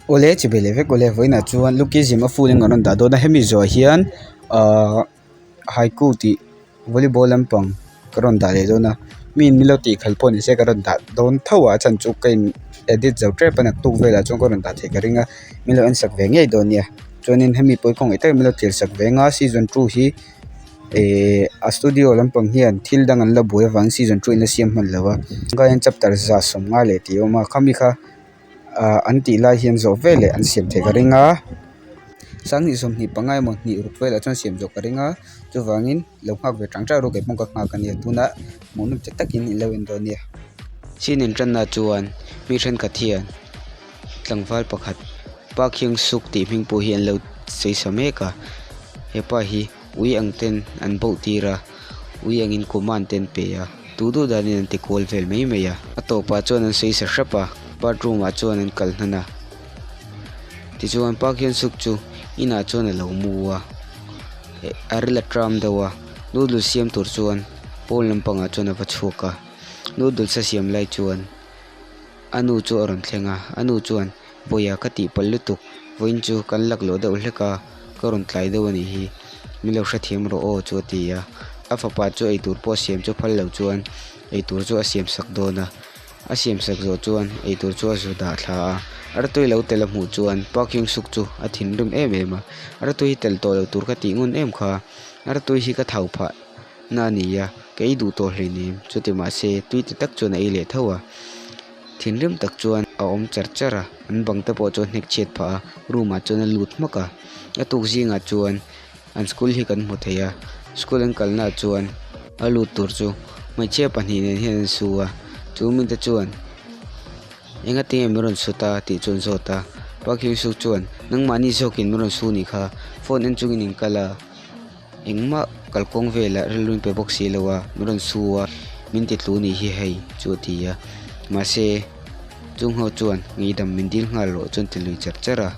Awle chi ve leh vek awle vawiinah chuan Lukism a full in kan rawn dah dawn a hemi zawhah hian ahh haiku tih volleyball lampang ka rawn dah leh dawn a mi in milo tih khalh pawh ni se ka rawn dah dawn tho a a chhan chu ka in edit zo tep a naktuk velah chuan ka rawn dah theih ka ring a milo en sak ve ngei dawn nia chuanin hemi pawh hi khawngaih takin milo thlir sak ve anga season two hi ihh a studio lampang hian thil dang an la buai avangin season two in la siam hman lo a chuan chapter 150 leh tih a awm a khami kha. Ahh an tih lai hian zawh veleh an siam theih ka ring a 2025 emaw hnih ruk velah chuan siam zawh ka ring a chuvangin lo nghak ve tang tang rawh kei pawh ka nghak a nia tunah hmuhnawm che takin in lo en dawn nia. Chin intanna chuan mi thenkhat hian tlangval pakhat Park Hyung Suk tih hming pawh hi an lo sawi sa mek a hepa hi ui ang ten an bauh tir a. Ui angin command te an pe a, tu duh danin an ti kual vel mai mai a. A tawpah chuan an sawi sa hrep a, bathroom ah chuan an kal hnan a. Tichuan Park Hyun Suk chu inah chuan a lo mu a, a ril a tram deuh a, noodle siam tur chuan pawn lampangah chuan a va chhuak a. Noodles a siam lai chuan a nu chu a rawn thleng a, a nu chuan Vawiah ka tihpalh lutuk, vawiin chu kan laklawh deuh hlek a, ka rawn tlai deuh a nih hi, min lo hrethiam rawh aw chu a ti a, a fapa chu eitur pawh siam chu phal lo chuan eitur chu a siam sak dawn a, a siam sak zawh chuan eitur chu a zu dah thla a, artui lo tel a hmuh chuan Park Hyung Suk chu a thinrim em em a, artui hi tel tawh lo tur ka tih ngun em kha, artui hi ka thau phah na a ni a, ka ei duh tawh hleinem, chuti mahse tui ti tak chuan a ei leh tho a. Thinrim tak chuan a awm char char a, an bang te pawh chuan hnek chhiat phah a, room ah chuan a lut hmak a, a tuk zingah chuan an school hi kan hmu thei a, school an kalna ah chuan a lut tur chu hmeichhia pahnih nen hian an su a, chu mite chuan enga tinge min rawn sut a tih chu an zawt a, Park Hyung Suk chuan nangmahni zawkin min rawn su nih kha phone en chungin in kal a. Engmah kalkawng velah rilru in pe bawk si lo a, min rawn su a, min ti tlu nih hi hei chu a ti a. Mahse, chung ho chuan ngeihdam min dil nghal rawh chuan ti lui char char a.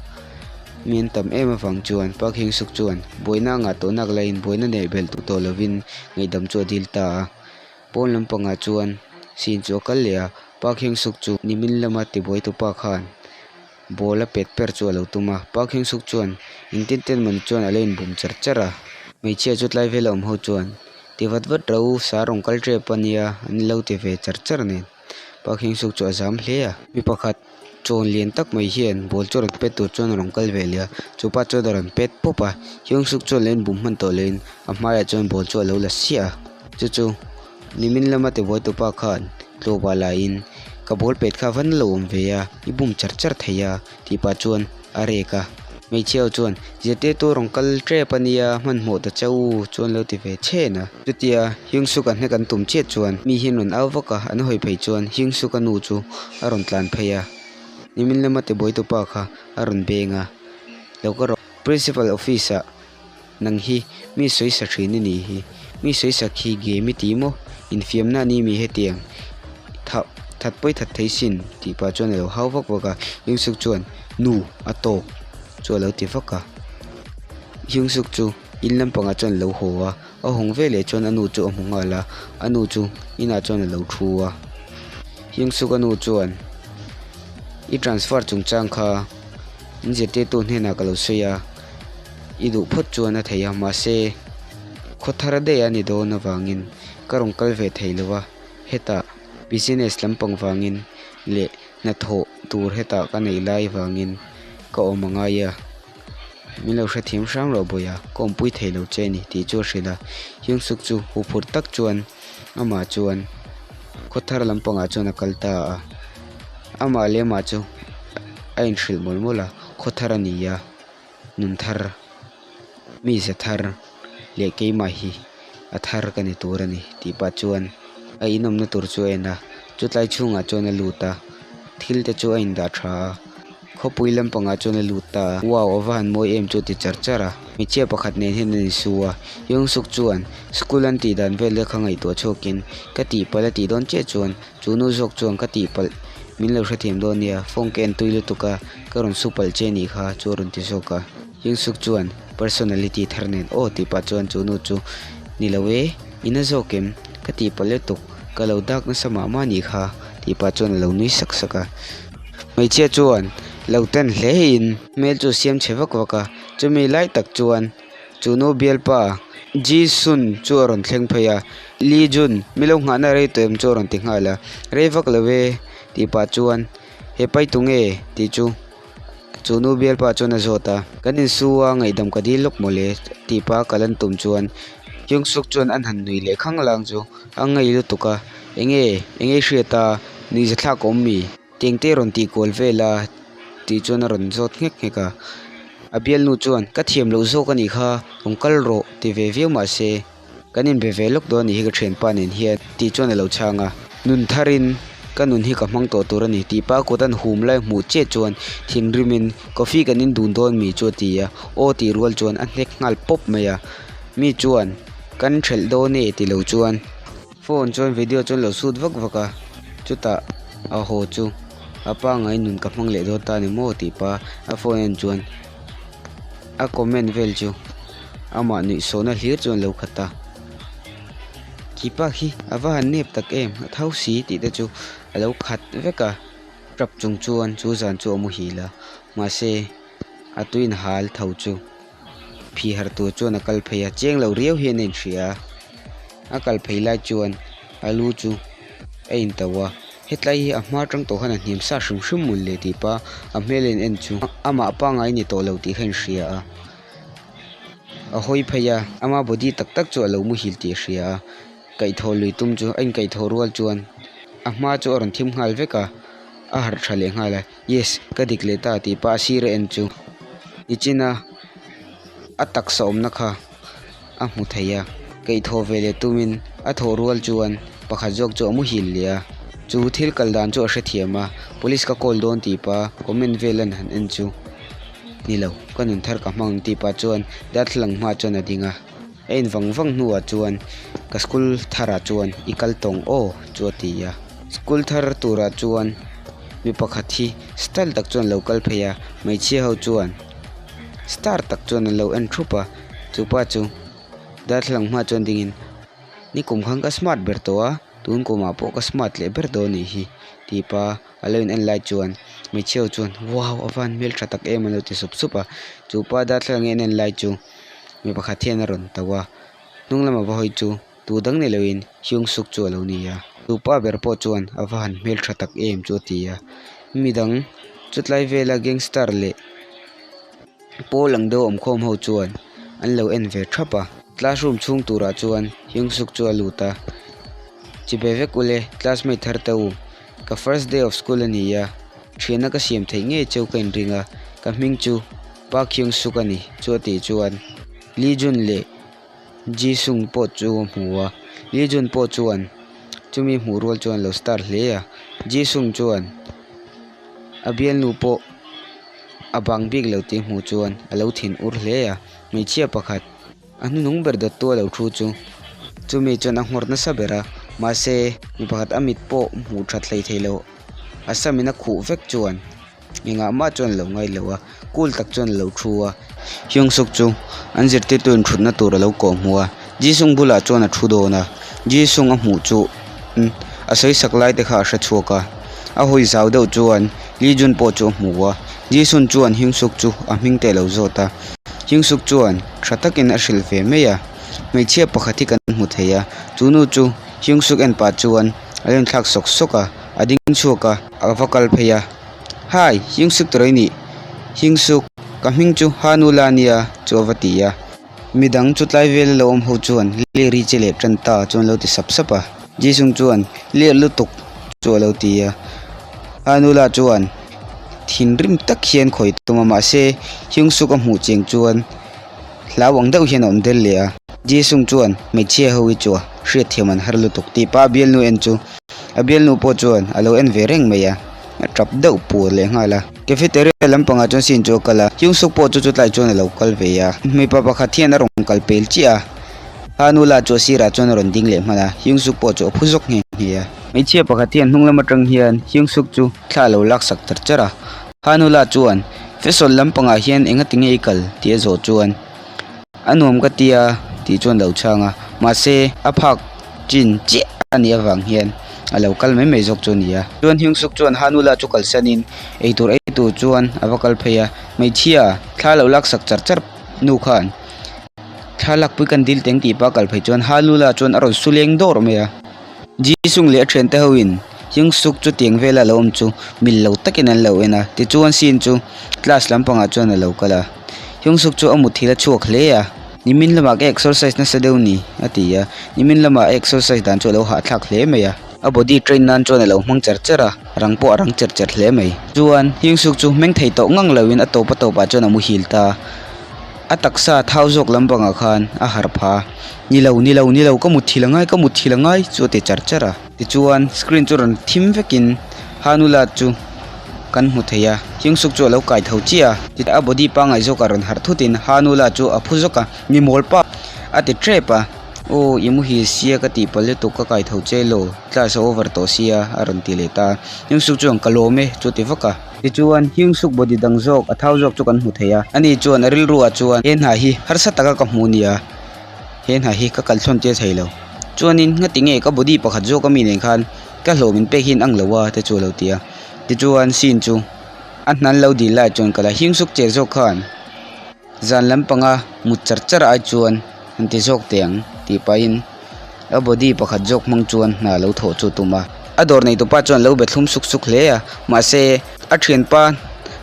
Mi an tam em avang chuan Park Hyung Suk chuan buaina a ngah tawh nak laiin buaina neih belh duh tawh lovin ngaihdam chu a dil ta a. Pawn lampangah chuan scene chu a kal leh a, Park Hyung Suk chu nimin lama tibuai tupa khan Ball a pet per chu a lo tum a, Park Hyung Suk chuan engtin ten mawni chuan a lo inbum char char a. Hmeichhia chu tlai vela awm ho chuan ti vat vat ro u, sa rawn kal tep a nia an lo ti ve char char nen. Park Hyung Suk chu a zam hle a. Mi pakhat chawn lian tak mai hian ball chu a rawn pet tur chuan a rawn kal ve leh a, chupa chuan a rawn pet pawp a, Hyung Suk chuan lo inbum hman tawh loin a hmaiah chuan ball chu a lo la siah a, chu chu Nimin lama tibuai tupa khan tlawpa laiin ka ball pet kha van lo awm ve a, i bum char char thei a tih pah chuan a rek a. Hmeichhia ho chuan zirtirtu rawn kal tep a nia hmanhmawh ta che u chuan lo ti ve chhen a. Chutia Hyung Suk a hnek an tum chiah chuan mi hian rawn au vak a, an hawi phei chuan Hyung Suk a nu chu a rawn tlan phei a. Nimin lama tibuai tupa kha a rawn beng a, lo ka rawh Principal office ah Nang hi mi sawi sa thin i nih hi. Mi sawi sak hi game i ti maw? Infiamna a ni mi hetiang thah that pawi that thei sin tih pah chuan a lo hau vak vak a. Hyung Suk chuan Nu a tawk chu a lo ti vak a. Hyung Suk chu in lampangah chuan a lo haw a, a hawng veleh chuan a nu chu a hmu nghal a, a nu chu inah chuan a lo thu a. Hyung Suk a nu chuan I transfer chungchang kha in zirtirtu hnenah ka lo sawi a. I duh phawt chuan a thei a, mahse khaw thar daih a ni dawn avangin ka rawn kal ve thei lo a, hetah business lampang vangin leh hnathawh tur hetah ka neih lai vangin ka awm a ngai a, min lo hrethiam hrang loh bawih a, ka awmpui thei lo che a ni tih chu a hrilh a, Hyung Suk chu huphurh tak chuan amah chuan khaw thar lampangah chuan a kal ta a, amah leh amah chu a inhrilh mawlh mawlh a, khaw thar a ni a. Nun thar, mize thar leh keimah hi a thar ka ni tur a ni tih pah chuan a inawmna tur chu a en a, chutlai chhungah chuan a lut a, thil te chu a indah tha a, khawpui lampangah chuan a lut ta a, wow a va han mawi em chu a ti char char a, hmeichhia pakhat nen hian an insu a, Hyung Suk chuan school an tih dan vel te kha ngaihtuah chhuakin ka tihpalh a tih dawn chiah chuan Chu nu zawk chuan ka tihpalh min lo hrethiam dawn nia, phone ka en tui lutuk a, ka rawn su palh che nih kha chu a rawn ti zawk a. Hyung Suk chuan personality thar nen aw tih pah chuan chu nu chu ni lo e, i na zawk em? Ka tihpalh lutuk, ka lo dak nasa mah mah nih kha tih pah chuan a lo nui sak sak a. Hmeichhia chuan Lo ten hle in hmel chu a siam chhe vak vak a, chumi lai tak chuan chu nu bialpa Ji Sun chu a rawn thleng phei a, Lee Jun mi lo nghahna rei tawh em chu a rawn ti nghal a, rei vak lo e tih pah chuan he pai tu nge tih chu chu nu bialpa chuan a zawt a, kan insu a ngaihdam ka dil lawk mawle tih pah a kal an tum chuan Hyung Suk chuan an han nui leh khang lang chu a ngei lutuk a, enge enge i hriat a nuihza thlak a awm mi? Tengte rawn tih kual vel a tih chuan a rawn zawt nghek nghek a, a bialnu chuan ka thiam loh zawk a nih kha rawn kal rawh ti ve viau mah se kan inbe ve lawk dawn a nih hi ka thianpa nen hian tih chuan a lo chhang a, nun tharin ka nun hi ka hmang tawh tur a ni tih pa kut an hum lai hmuh chiah chuan thinrimin coffee kan in dun dawn mi chu a ti a, aw tih rual chuan a hnek nghal pawp mai a, mi chuan kan thelh dawn e ti lo chuan. Phone chuan video chuan lo shoot vak vak a, chutah a haw chu a pangngai nun ka hmang leh dawn ta ni maw tih pa a phone en chuan a comment vel chu amah nuih sawhna hlir chuan a lo khat a, khi pa khi a va han nep tak em a tho si tih te chu a lo khat vek a, tap chung chuan chu zan chu a muhil a, mahse a tuiin hal tho chu. Phih harh tur chuan a kal phei a, chiang lo riau hian a inhria a, a kal phei lai chuan a lu chu a intauh a, hetlai hi a hma atang tawh khan a hniam sa hrim hrim mawn le tih pah a hmel en en chu amah pangngai ni tawh lo tih kha a inhria a, a hawi phei a, ama body tak tak chu a lo muhil tih a hria a, kaihthawh lui tum chu a inkaihthawh rual chuan a hma chu a rawn thim nghal vek a, a harh tha leh nghal a. Yes, ka dik leh ta tih pah a sir a en chu nichina a taksa awmna kha a hmu thei a, kaihthawh ve leh tumin a thawh rual chuan pakhat zawk chu a muhil leh a, chu thil kal dan chu a hrethiam a, police ka call dawn tih pah comment vel an han en chu ni lo, ka nun thar ka hmang ang tih pah chuan darthlalang hmaah chuan a ding a, a en vang vang hnuah chuan ka school tharah chuan i kal tawng aw chu a ti a, school thar turah chuan. Mi pakhat hi style tak chuan alo kal phei a hmeichhia ho chuan star tak chuan an lo en thup a chupa chu darthlalang hmaah chuan dingin nikum khan ka smart ber tawh a tun kumah pawh ka smart leh ber dawn anih hi tih pa a lo in en lai chuan hmeichhia ho chuan wow a van hmeltha tak em an lo ti sup sup a chupa darthlalang en en lai chu mi pakhat hian a rawn tauh a hnung lama va hawi chu. Tu dang ni loin Hyung Suk chu a lo ni a, tu pa ber pawh chuan a va han hmeltha tak em chu a ti a, midang chutlai vela gangster leh pawl ang deuh awmkhawm ho chuan an lo en ve thap a, classroom chhung turah chuan Hyung Suk chu a lut a, Chibe vek ule classmate thar te u, ka first day of school a ni a, thianna ka siam theih ngei cheu ka inring a, ka hming chu Park Hyung Suk a ni chu a tih chuan Lee Jun leh Jisung pawh chu a hmu a, Lee Jun pawh chuan chumi hmuh rual chuan a lo star hle a, Jisung chuan a bialnu pawh a bang bik lo tih hmuh chuan a lo thin ur hle a, hmeichhia pakhat a hnuhnung ber dawttu a lo thu chu chumi chuan a nghawr nasa ber a, mahse mi pakhat a mit pawh hmuh that hleithei lo a sam in a khuh vek chuan. Engah mah chuan a lo ngai lo a, cool tak chuan a lo thu a. Hyung Suk chu an zirtirtu in thutna tur a lo kawh hmu a, Jisung bulah chuan a thu dawn a, Jisung a hmuh chu a sawi sak lai te kha a hre chhuak a, a hawi zau deuh chuan Lee Jun pawh chu a hmu a, Jisung chuan Hyung Suk chu a hming te a lo zawt a, Hyung Suk chuan tha takin a hrilh ve mai a, hmeichhia pakhat hi kan hmu thei a, chu nu chu Hyung Suk en pah chuan a lo inthlak sawk sawk a, a ding chhuak a, a va kal phei a. Hi, Hyungsuk tawrh i nih? Hyungsuk, ka hming chu Hanula a nia chu a va ti a. Midang chu tlai vela lo awm ho chuan lir hi che leh tan ta chuan a lo ti sap sap a. Jisung chuan lir lutuk chu a lo ti a. Hanula chuan thinrim tak hian khawi tum a mahse Hyungsuk a hmuh chiang chuan hlau ang deuh hian a awm del leh a. Jisung chuan hmeichhia ho hi chu a hriatthiam an har lutuk tih pah a bialnu en chu A bialnu pawh chuan a lo en ve reng mai a, a tap deuh pur leh nghal a. Cafeteria lampangah chuan scene chu a kal a, Hyungsuk pawh chu chutlai chuan a lo kal ve a. Mipa pakhat hian a rawn kal pel chiah a, ha nu lah chu a sirah chuan a rawn ding leh hman a, Hyungsuk pawh chu a phu zawk nghe nghe a. Hmeichhia pakhat hian hnung lam atang hian Hyungsuk chu thla a lo laksak char char a, ha nu lah chuan Fashion lampangah hian engati nge i kal tih a zawh chuan A nuam ka tia tih chuan lo chhang a, mahse a phak chin chiah a nih avang hian a lo kal mai mai zawk chu a ni a. Chuan Hyungsuk chuan Hanula chu kalsanin eitur ei tur chuan a va kal phei a, hmeichhia thla lo laksak char char nu khan thla lakpui kan dil teng tih pah a kal phei chuan Hanula chuan a rawn su leng dawr mai a. Jisung leh a thiante ho in Hyungsuk chu tiang vela lo awm chu mil lo takin an lo en a, tichuan scene chu class lampangah chuan a lo kal a. Hyungsuk chu a muthilh a chhuak hle a. Nimin lamah ka exercise nasa deuh ni a ti a, nimin lamah a exercise dan chu a lo hahthlak hle mai a. A body train nan chuan a lo hmang cher cher a, rang pawh a rang cher cher hle mai. Chuan Hyungsuk chu hmeng thei tawh ngang loin a tawp a tawpah chuan a muhil ta. A taksa thau zawk lampangah khan a harh pha. Ni lo, ni lo, ni lo, ka mutthil a ngai, ka mutthil a ngai chu a ti char char a. Tichuan screen chu rawn thim vekin Hanula chu kan hmu thei a, Hyungsuk chu a lo kai tho chiah a. Titah a body pangngai zawkah rawn harh thutin Hanula chu a phu zawk a, Mi mawl pa! a ti tep a. Aw, i muhil sia ka tih palh lutuk ka kai tho che lo, class a over tawh sia a rawn ti leh ta. Hyungsuk chuan ka lawm e chu a ti vak a. Tichuan Hyungsuk body dang zawk a thau zawk chu kan hmu thei a. Ani chuan a rilruah chuan he hna hi harsa taka ka hmu nia. He hna hi ka kal thlawn tir thei lo. Chuanin ngati nge ka body pakhat zawk ami nen khan ka hlawh min pek hian ang lo a te chu a lo ti a. Tichuan scene chu a hnan lo dil lai chuan ka la hing suk che zawk khan zan lampanga mut char char ai chuan han ti zawk teh ang tih pahin a body pakhat zawk hmang chuan hna lo thawh chu a tum a. A dawr neitupa chuan lo be thlum suk suk hle a mahse a thianpa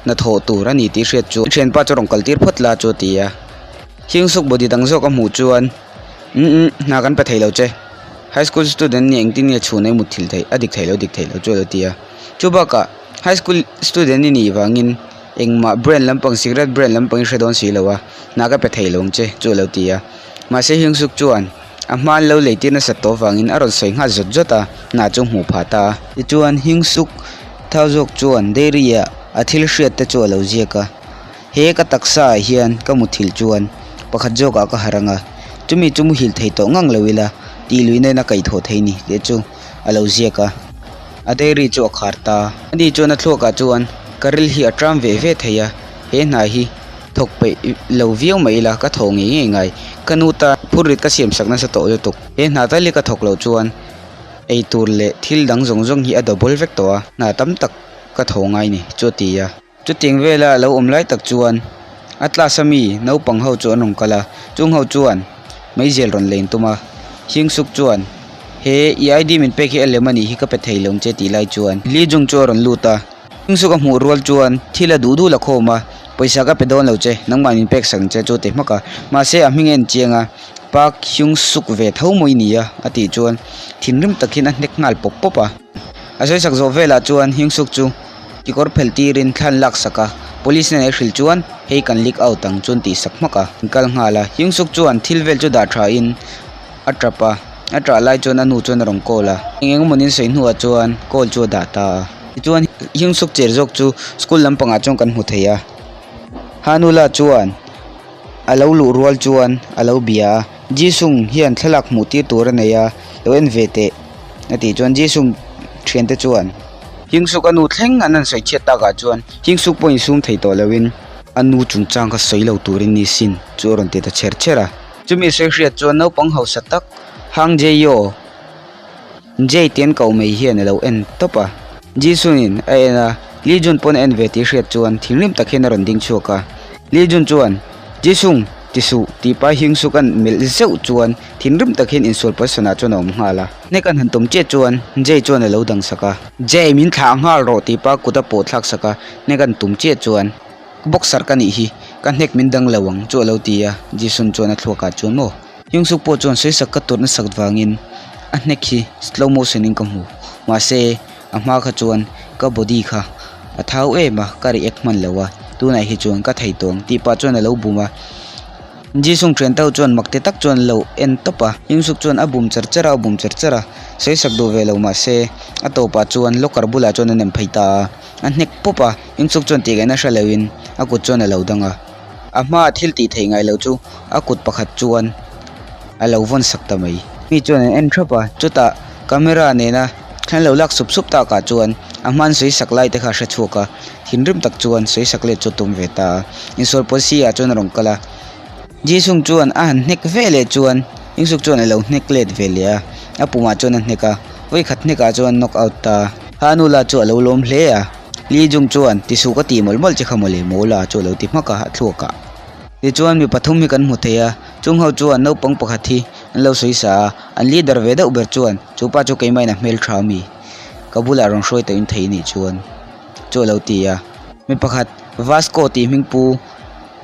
hnathawh tur a ni tih hriat chu a thianpa chu rawn kal tir phawt la chu a ti a. Hyungsuk body dang zawk a hmuh chuan Umm umm hna kan pe thei lo che high school student nih engtin nge chhun ei mut thil theih a dik thei lo dik thei lo chu a lo ti a chu bakah high school student i nih vangin engmah brand lampang cigarette brand lampang i hre dawn si lo a hna ka pe thei lo ang che chu a lo ti a mahse Hyungsuk chuan a hma an lo lei tir nasat tawh vangin a rawn sawi nghal zawt zawt a hna chu hmuh phah ta a tichuan Hyungsuk thau zawk chuan dairy ah a thil hriat te chu a lo ziak a. He ka taksa ah hian ka muthilh chuan pakhat zawkah ka harh ang a, chumi chu muhilh thei tawh ngang lo ila tih lui nena kaihthawh thei ni tih chu a lo ziak a, a diary chu a khar ta. Ani chuan a thluakah chuan ka ril hi a ṭam ve ve thei a, he hna hi thawk peih lo viau mai ila ka thawh ngei ngei ngai. Ka nu tan phurrit ka siam sak nasa tawh lutuk. He hna tal hi ka thawk loh chuan eitur leh thil dang zawng zawng hi a double vek tawh a, hna tam tak ka thawh ngai ni chu a ti a. Chutiang vela a lo awm lai tak chuan a class a mi naupang ho chu an rawn kal a, chung ho chuan meizial rawn leng tum a, Hyungsuk chuan he i ID min pek hi a lem a nih hi ka pe thei lo ang che tih lai chuan Lee Jung chu a rawn lut a, Hyungsuk a hmuh rual chuan thil a duh duh la khawm a, pawisa ka pe dawn lo che nangmah min pek sak ang che chu a ti hmak a, mahse a hming a en chiang a Park Hyungsuk ve tho maw i ni a a tih chuan thinrim tak hian a hnek nghal pawp pawp a, a sawisak zawh velah chuan Hyungsuk chu. Kekawr phelh tirin thla an lak sak a, police nen a hrilh chuan hei kan leak out ang chuan tih sak hmak a, an kal nghal a, Hyungsuk chuan thil vel chu dah tha in a tap a, a tah lai chuan a nu chuan a rawn call a, eng eng emaw nin sawi hnuah chuan call chu a dah ta a, tichuan Hyungsuk cher zawk chu school lampangah chuan kan hmu thei a, Hanula chuan a lo luh rual chuan a lo bia a, Jisung hian thlalak hmuh tir tur a nei a, lo en ve teh a tih chuan Jisung thiante chuan. Hyungsuk a nu thleng an han sawi chhiat takah chuan Hyungsuk pawh insum thei tawh loin a nu chungchang kha sawi lo turin ni sin chu a rawn ti ta chher chher a. Chumi sawi hriat chuan naupang hausa tak Hang Jae-yo, Jae tih an koh mai hian a lo en tawp a. Ji-sun-in a en a, Lee Jun pawn a en ve tih hriat chuan thinrim tak hian a rawn ding chhuak a. Lee Jun chuan, Ji-sung, ti suh tih pai Hyungsuk an melh zeuh chuan thinrim tak hian insual position ah chuan a awm nghal a. Hnek an han tum chiah chuan Jay chuan a lo dang sak a. Jay min thlah nghal rawh tih pa kut a pawh thlak sak a, hnek an tum chiah chuan boxer ka nih hi, ka hnek min dang lo ang chu a lo ti a, Jisung chuan a thluak ah chuan maw. Hyungsuk pawh chuan sawisak ka tur nasak vangin a hnek hi slow motion in ka hmu, mahse a hma kha chuan ka body kha a thau em a, ka react hman lo a, tunah hi chuan ka thei tawh ang tih pah chuan a lo bum a. Jisung thian tho chuan mak ti tak chuan lo en tawp a, Hyungsuk chuan a bum char char a, a bum char char a, sawisak duh ve lo mahse a tawpah chuan locker bulah chuan a nem phei ta a, a hnek pawp a, Hyungsuk chuan tih ngaihna hre loin a kut chuan a lo dang a, a hmaa thil tih theih ngai loh chu a kut pakhat chuan a lo vawn sak ta mai. Mi chuan an en thap a, chutah camera nena thlan lo lak sup sup takah chuan a hman sawisak lai te kha a hre chhuak a. Thinrim tak chuan sawisak let chu a tum ve ta a, insual policy ah chuan a rawn kal a. Jisung chuan a han hnek ve leh chuan Yungsuk chuan a lo hnek let ve leh a, a pumah chuan a hnek a, vawikhat hnekah chuan knock out ta. Hanula chu a lo lawm hle a. Lee Jung chuan, Ti suh ka tih mawlh mawlh che kha mawle, Mawla chu a lo ti hmak a, a thluak ah. Tichuan mi pathum hi kan hmu thei a, chung ho chuan naupang pakhat hi an lo sawi sa a, an leader ve deuh ber chuan chu pa chu keimahin a hmeltha ami ka bulah rawn hruai tawhin thei nih chuan chu a lo ti a. Mi pakhat Vasco tih hming pu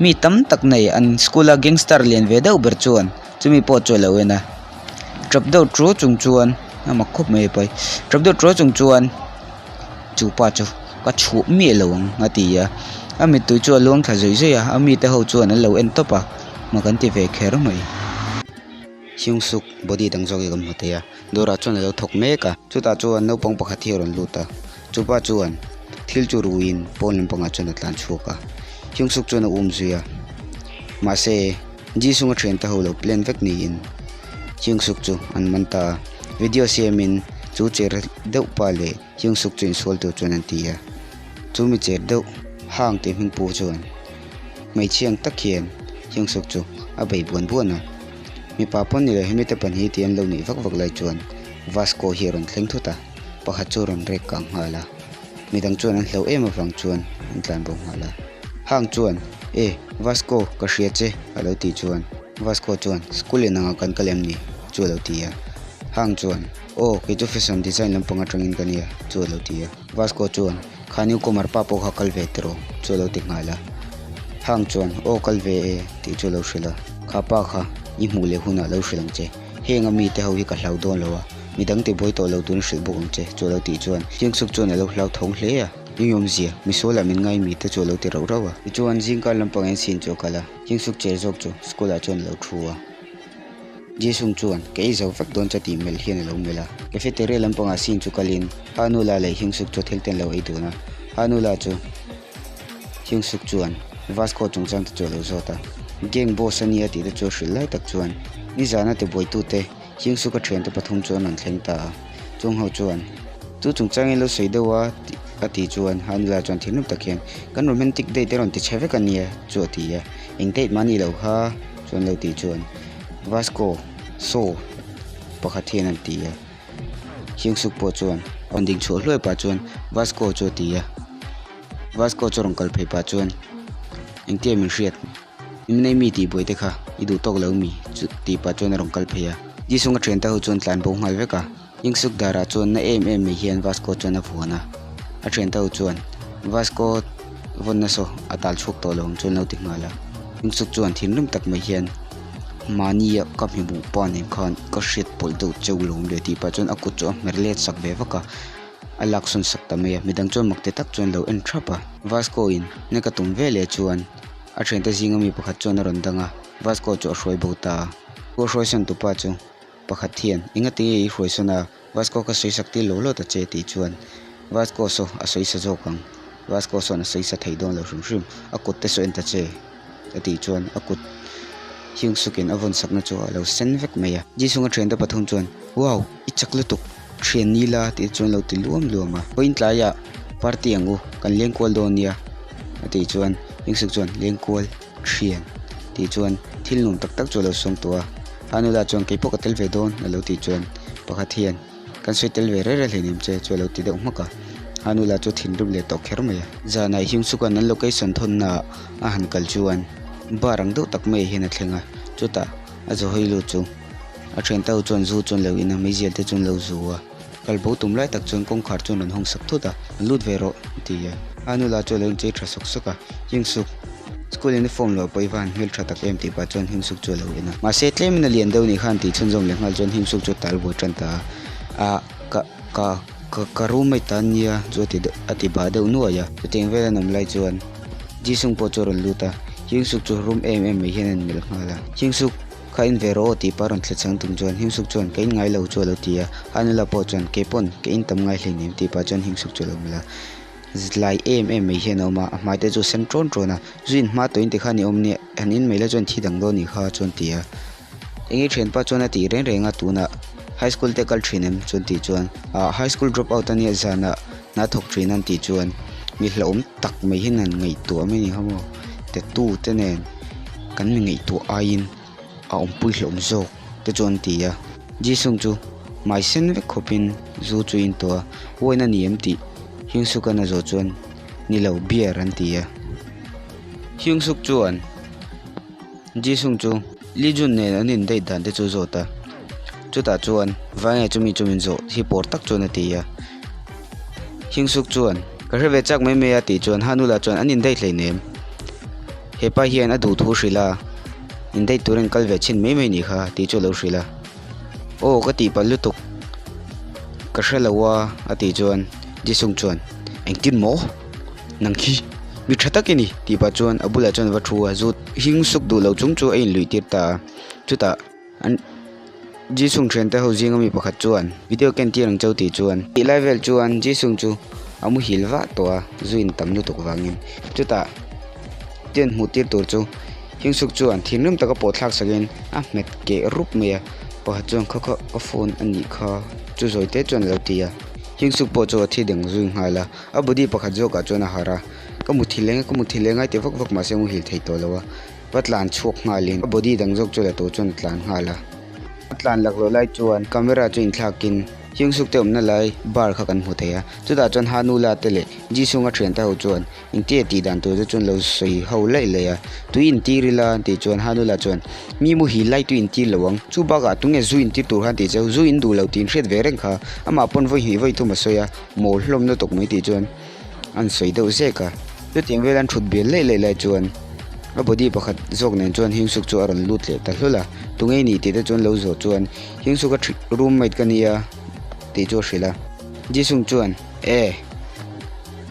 mi tam tak nei an school a gangster lian ve deuh ber chuan chumi pawh chu a lo en a, tap deuh ṭuau chung chuan a mak khawp mai a pai tap deuh ṭuau chung chuan. Chu pa chu ka chhuah miah lo ang a ti a, a mittui chu a luang thla zawih zawih a, a mite ho chuan an lo en tawp a, mak an ti ve kher mai. Hyung Suk body dang zawk hi kan hmu thei a, dawrah chuan a lo thawk mek a, chutah chuan naupang pakhat hi a rawn lut a, chu pa chuan thil chu ruiin pawn lampangah chuan a tlan chhuak a, Hyung Suk chuan a um zui a, mahse Jisung a thiante ho lo plan vek niin Hyung Suk chu an man ta a, video siamin chu cher deuh pa leh Hyung Suk chu insual tur chuan an ti a, chu mi cher deuh hang tih hming pu chuan hmeichhia ang tak hian Hyung Suk chu a bei buan buan a, mipa pawn ni lo hemi te pahnih tih an lo nuih vak vak lai chuan Vasco hi a rawn thleng thut a, pakhat chu a rawn rek kang nghal a, midang chuan an hlauh em avang chuan an tlan bo nghal a. Hang chuan, E, Vasco, ka hria che, a lo tih chuan Vasco chuan, School in angah kan kal em ni? chu a lo ti a. Hang chuan, Aw, kei chu fashion design lampang atangin ka nia, chu a lo ti a. Vasco chuan, Kha newcomer pa pawh kha kal ve tiraw? chu a lo ti nghal a. Hang chuan, Aw, kal ve e, tih chu a lo hrilh a. Kha pa kha i hmuh leh hunah lo hrilh ang che. Heng a mite ho hi ka hlau dawn lo a, midang tibuai tawh lo turin hrilh bawk ang che, chu a lo tih chuan Hyungsuk chuan a lo hlau thawng hle a. Eng awmzia, misualah min ngai mite chu a lo ti rauh rauh a. Tichuan, zingkar lampang en sin chu a kal a, Hyungsuk cher zawk chu school ah chuan a lo thu a. Jisung chuan, Ka ei zo vek dawn cha tih melh hian a lo melh a. Cafeteria lampangah sin chu kalin Hanula leh Hyungsuk chu thil te an lo ei dun a. Hanula chu Hyungsuk chuan Vasco chungchang te chu a lo zawt a. Gang boss a nia tih te chu a hrilh lai tak chuan nizana tibuaitute Hyungsuk a thiante pathum chu an rawn thleng ta a. Chung ho chuan, Chu chungchangin lo sawi deuh a a tih chuan Hanula chuan thinrim tak hian, Kan romantic date a rawn ti chhe vek a nia chu a ti a. Eng date mah a nih loh kha chuan lo tih chuan Vasco saw pakhat hian an ti a. Hyungsuk pawh chuan rawn ding chhuah hluai pah chuan Vasco chu a ti a. Vasco chu rawn kal phei pah chuan engtia min hriat min nei mi tih buai te kha i duh tawk lo mi chu tih pah chuan a rawn kal phei a. Jisung a thiante ho chuan tlan bo nghal vek a. Hyungsuk darah chuan na em em mai hian Vasco chuan a vuan a. A thiante ho chuan Vasco vawnna saw a tal chhuak tawh lo ang chuan lo ti nghal a. Hyungsuk chuan thinrim tak mai hian mahnia ka hmihmuh pa nen khan ka hriat pawlh deuh cheu lawm le tih pah chuan a kut chu a hmer let sak ve vak a, a laksawn sak ta mai a. Midang chuan mak ti tak chuan lo en thap a. Vasco in na ka tum ve leh chuan a thiante zinga mi pakhat chuan a rawn dang a, Vasco chu a hruai bo ta a. Pu hruaisawn tupa chu pakhat hian engati nge i hruaisawn a? Vasco ka sawi sak tir lo lo ta che tih chuan Vasco saw a sawi sa zawk ang, Vasco sawn a sawi sa thei dawn lo hrim hrim, a kut te saw en ta che a tih chuan a kut Hyung Suk in a vawn sakna chu a lo sen vek mai a. Jisung a thiante pathum chuan Wow! I chak lutuk, thian ni la tih chuan lo ti luam luam a. Vawiin tlaiah party ang u, kan leng kual dawn nia a tih chuan Hyung Suk chuan Leng kual thian tih chuan thil nuam tak tak chu a lo sawm tawh a. A nula chuan kei pawh ka tel ve dawn a lo tih chuan pakhat hian kan sawi tel ve reng reng hleinem che chu a lo ti deuh hmak a. A nula chu thinrim leh tawh kher mai a. Zanah Hyungsuk-a'n an location thawnnaah a han kal chuan bar ang deuh tak mai hian a thleng a. Chutah a zawhawi lut chu a thiante ho chuan zu chu an lo in a, meizial te chu an lo zu a. Kal bo tum lai tak chuan kawngkhar chuan rawn hawng sak thut a, Lut ve rawh, a ti a. A nula chu a lo inchei tha sawk sawk a, Hyungsuk, school uniform loh pawh i va han hmel tha tak em tih pah chuan Hyungsuk chu a lo en a. Mahse, tlemin a lian deuh nih khan tih chhunzawm leh nghal chuan Hyungsuk chu a tal buai tan ta a, A, ka, ka, ka, ka roommate ta ania chu a ti deuh, a ti bah deuh nuai a. Chutiang vel an awm lai chuan Jisung pawh chu a rawn lut a, Hyungsuk chu rum em em mai hian a inmelh nghal a. Hyungsuk. Ka in ve rawh aw tih pa rawn thlet chang tum chuan Himsuk chuan ka in ngai lo chu a lo ti a, a nula pawh chuan kei pawn ka in tam ngai hleinem tih pah chuan Himsuk chu a lo melh a. Zlai em em mai hian a awm a, a hmai te chu a sen ṭawn ṭawn a, zu in hma tawhin tikhan i awm nia, han in mai la chuan thi dang dawn nih kha chuan ti a. Enge thianpa chuan a tih reng reng a tunah high school te kal thin em chuan tih chuan ah high school drop out ania zanah hna thawk thin an tih chuan mi hlauhawm tak mai hian han ngaihtuah mai a ni kha maw tattoo te nen. Kan mi ngaihtuah aiin a awmpui hlawm zawk te chu an ti a. Jisung chu hmai sen vek khawpin zu chu a in tawh a, wine a ni em tih Hyungsuk-a'n a zawh chuan. Ni lo, beer an ti a. Hyung Suk chuan Jisung chu Lee Jun nen an in date dan te chu zawt a. Chutah chuan Vai nge chumi chu min zawh hi pawr tak chuan a ti a. Hyung Suk chuan Ka hre ve chak mai mai a tih chuan Hanula chuan an in date hleinem. Hepa hian a duh thu hrilh a, in date turin kal ve chhin mai mai nih kha tih chu a lo hrilh a. Aw ka tihpalh lutuk ka hre lo a a tih chuan Jisung chuan engtin maw nang khi mi tha tak i ni tih pah chuan a bulah chuan a va thu a zu hing suk duh lo chung chu a inluih tir ta a chutah an Jisung thiante ho zinga mi pakhat chuan video ken tir ang cheu tih chuan tih lai vel chuan Jisung chu a muhil vah tawh a zu in tam lutuk vangin chutah Tian hmuh tir tur chu Hyungsuk chuan thinrim taka pawh thlak sakin a hmet keh rup mai a, pakhat chuan kha kha ka phone a nih kha chu zawi te chuan a lo ti a. Hyungsuk pawh chu a thi deng zui nghal a, a body pakhat zawkah chuan a harh a, ka mu thil eng a, ka mu thil eng a ti vak vak mahse a muhil thei tawh lo a, va tlan chhuak nghalin a body dang zawk chu la tur chuan a tlan nghal a. A tlan laklawh lai chuan camera chu inthlakin Hyungsuk te awmna lai bar kha kan hmu thei a, chutah chuan Hanula te leh Jisung a thiante ho chuan Engtia tih dan tur te chuan lo sawi ho laih laih a, tui intir ila an tih chuan Hanula chuan mi muhil lai tui intir lo ang, chu bakah tunge zu intir tur khan tih cheu, zu in duh lo tih inhriat ve reng kha, amah pawn vawi hnih vawi thum a sawi a, mawl hlawm lutuk mai tih chuan an sawi deuh zek a. Chutiang vel an thut bial laih laih lai chuan a body pakhat zawk nen chuan Hyungsuk chu a rawn lut leh ta hlawl a, tunge i nih tih te chuan lo zawh chuan Hyungsuk a roommate ka nia tih chu a hrilh a, Jisung chuan e.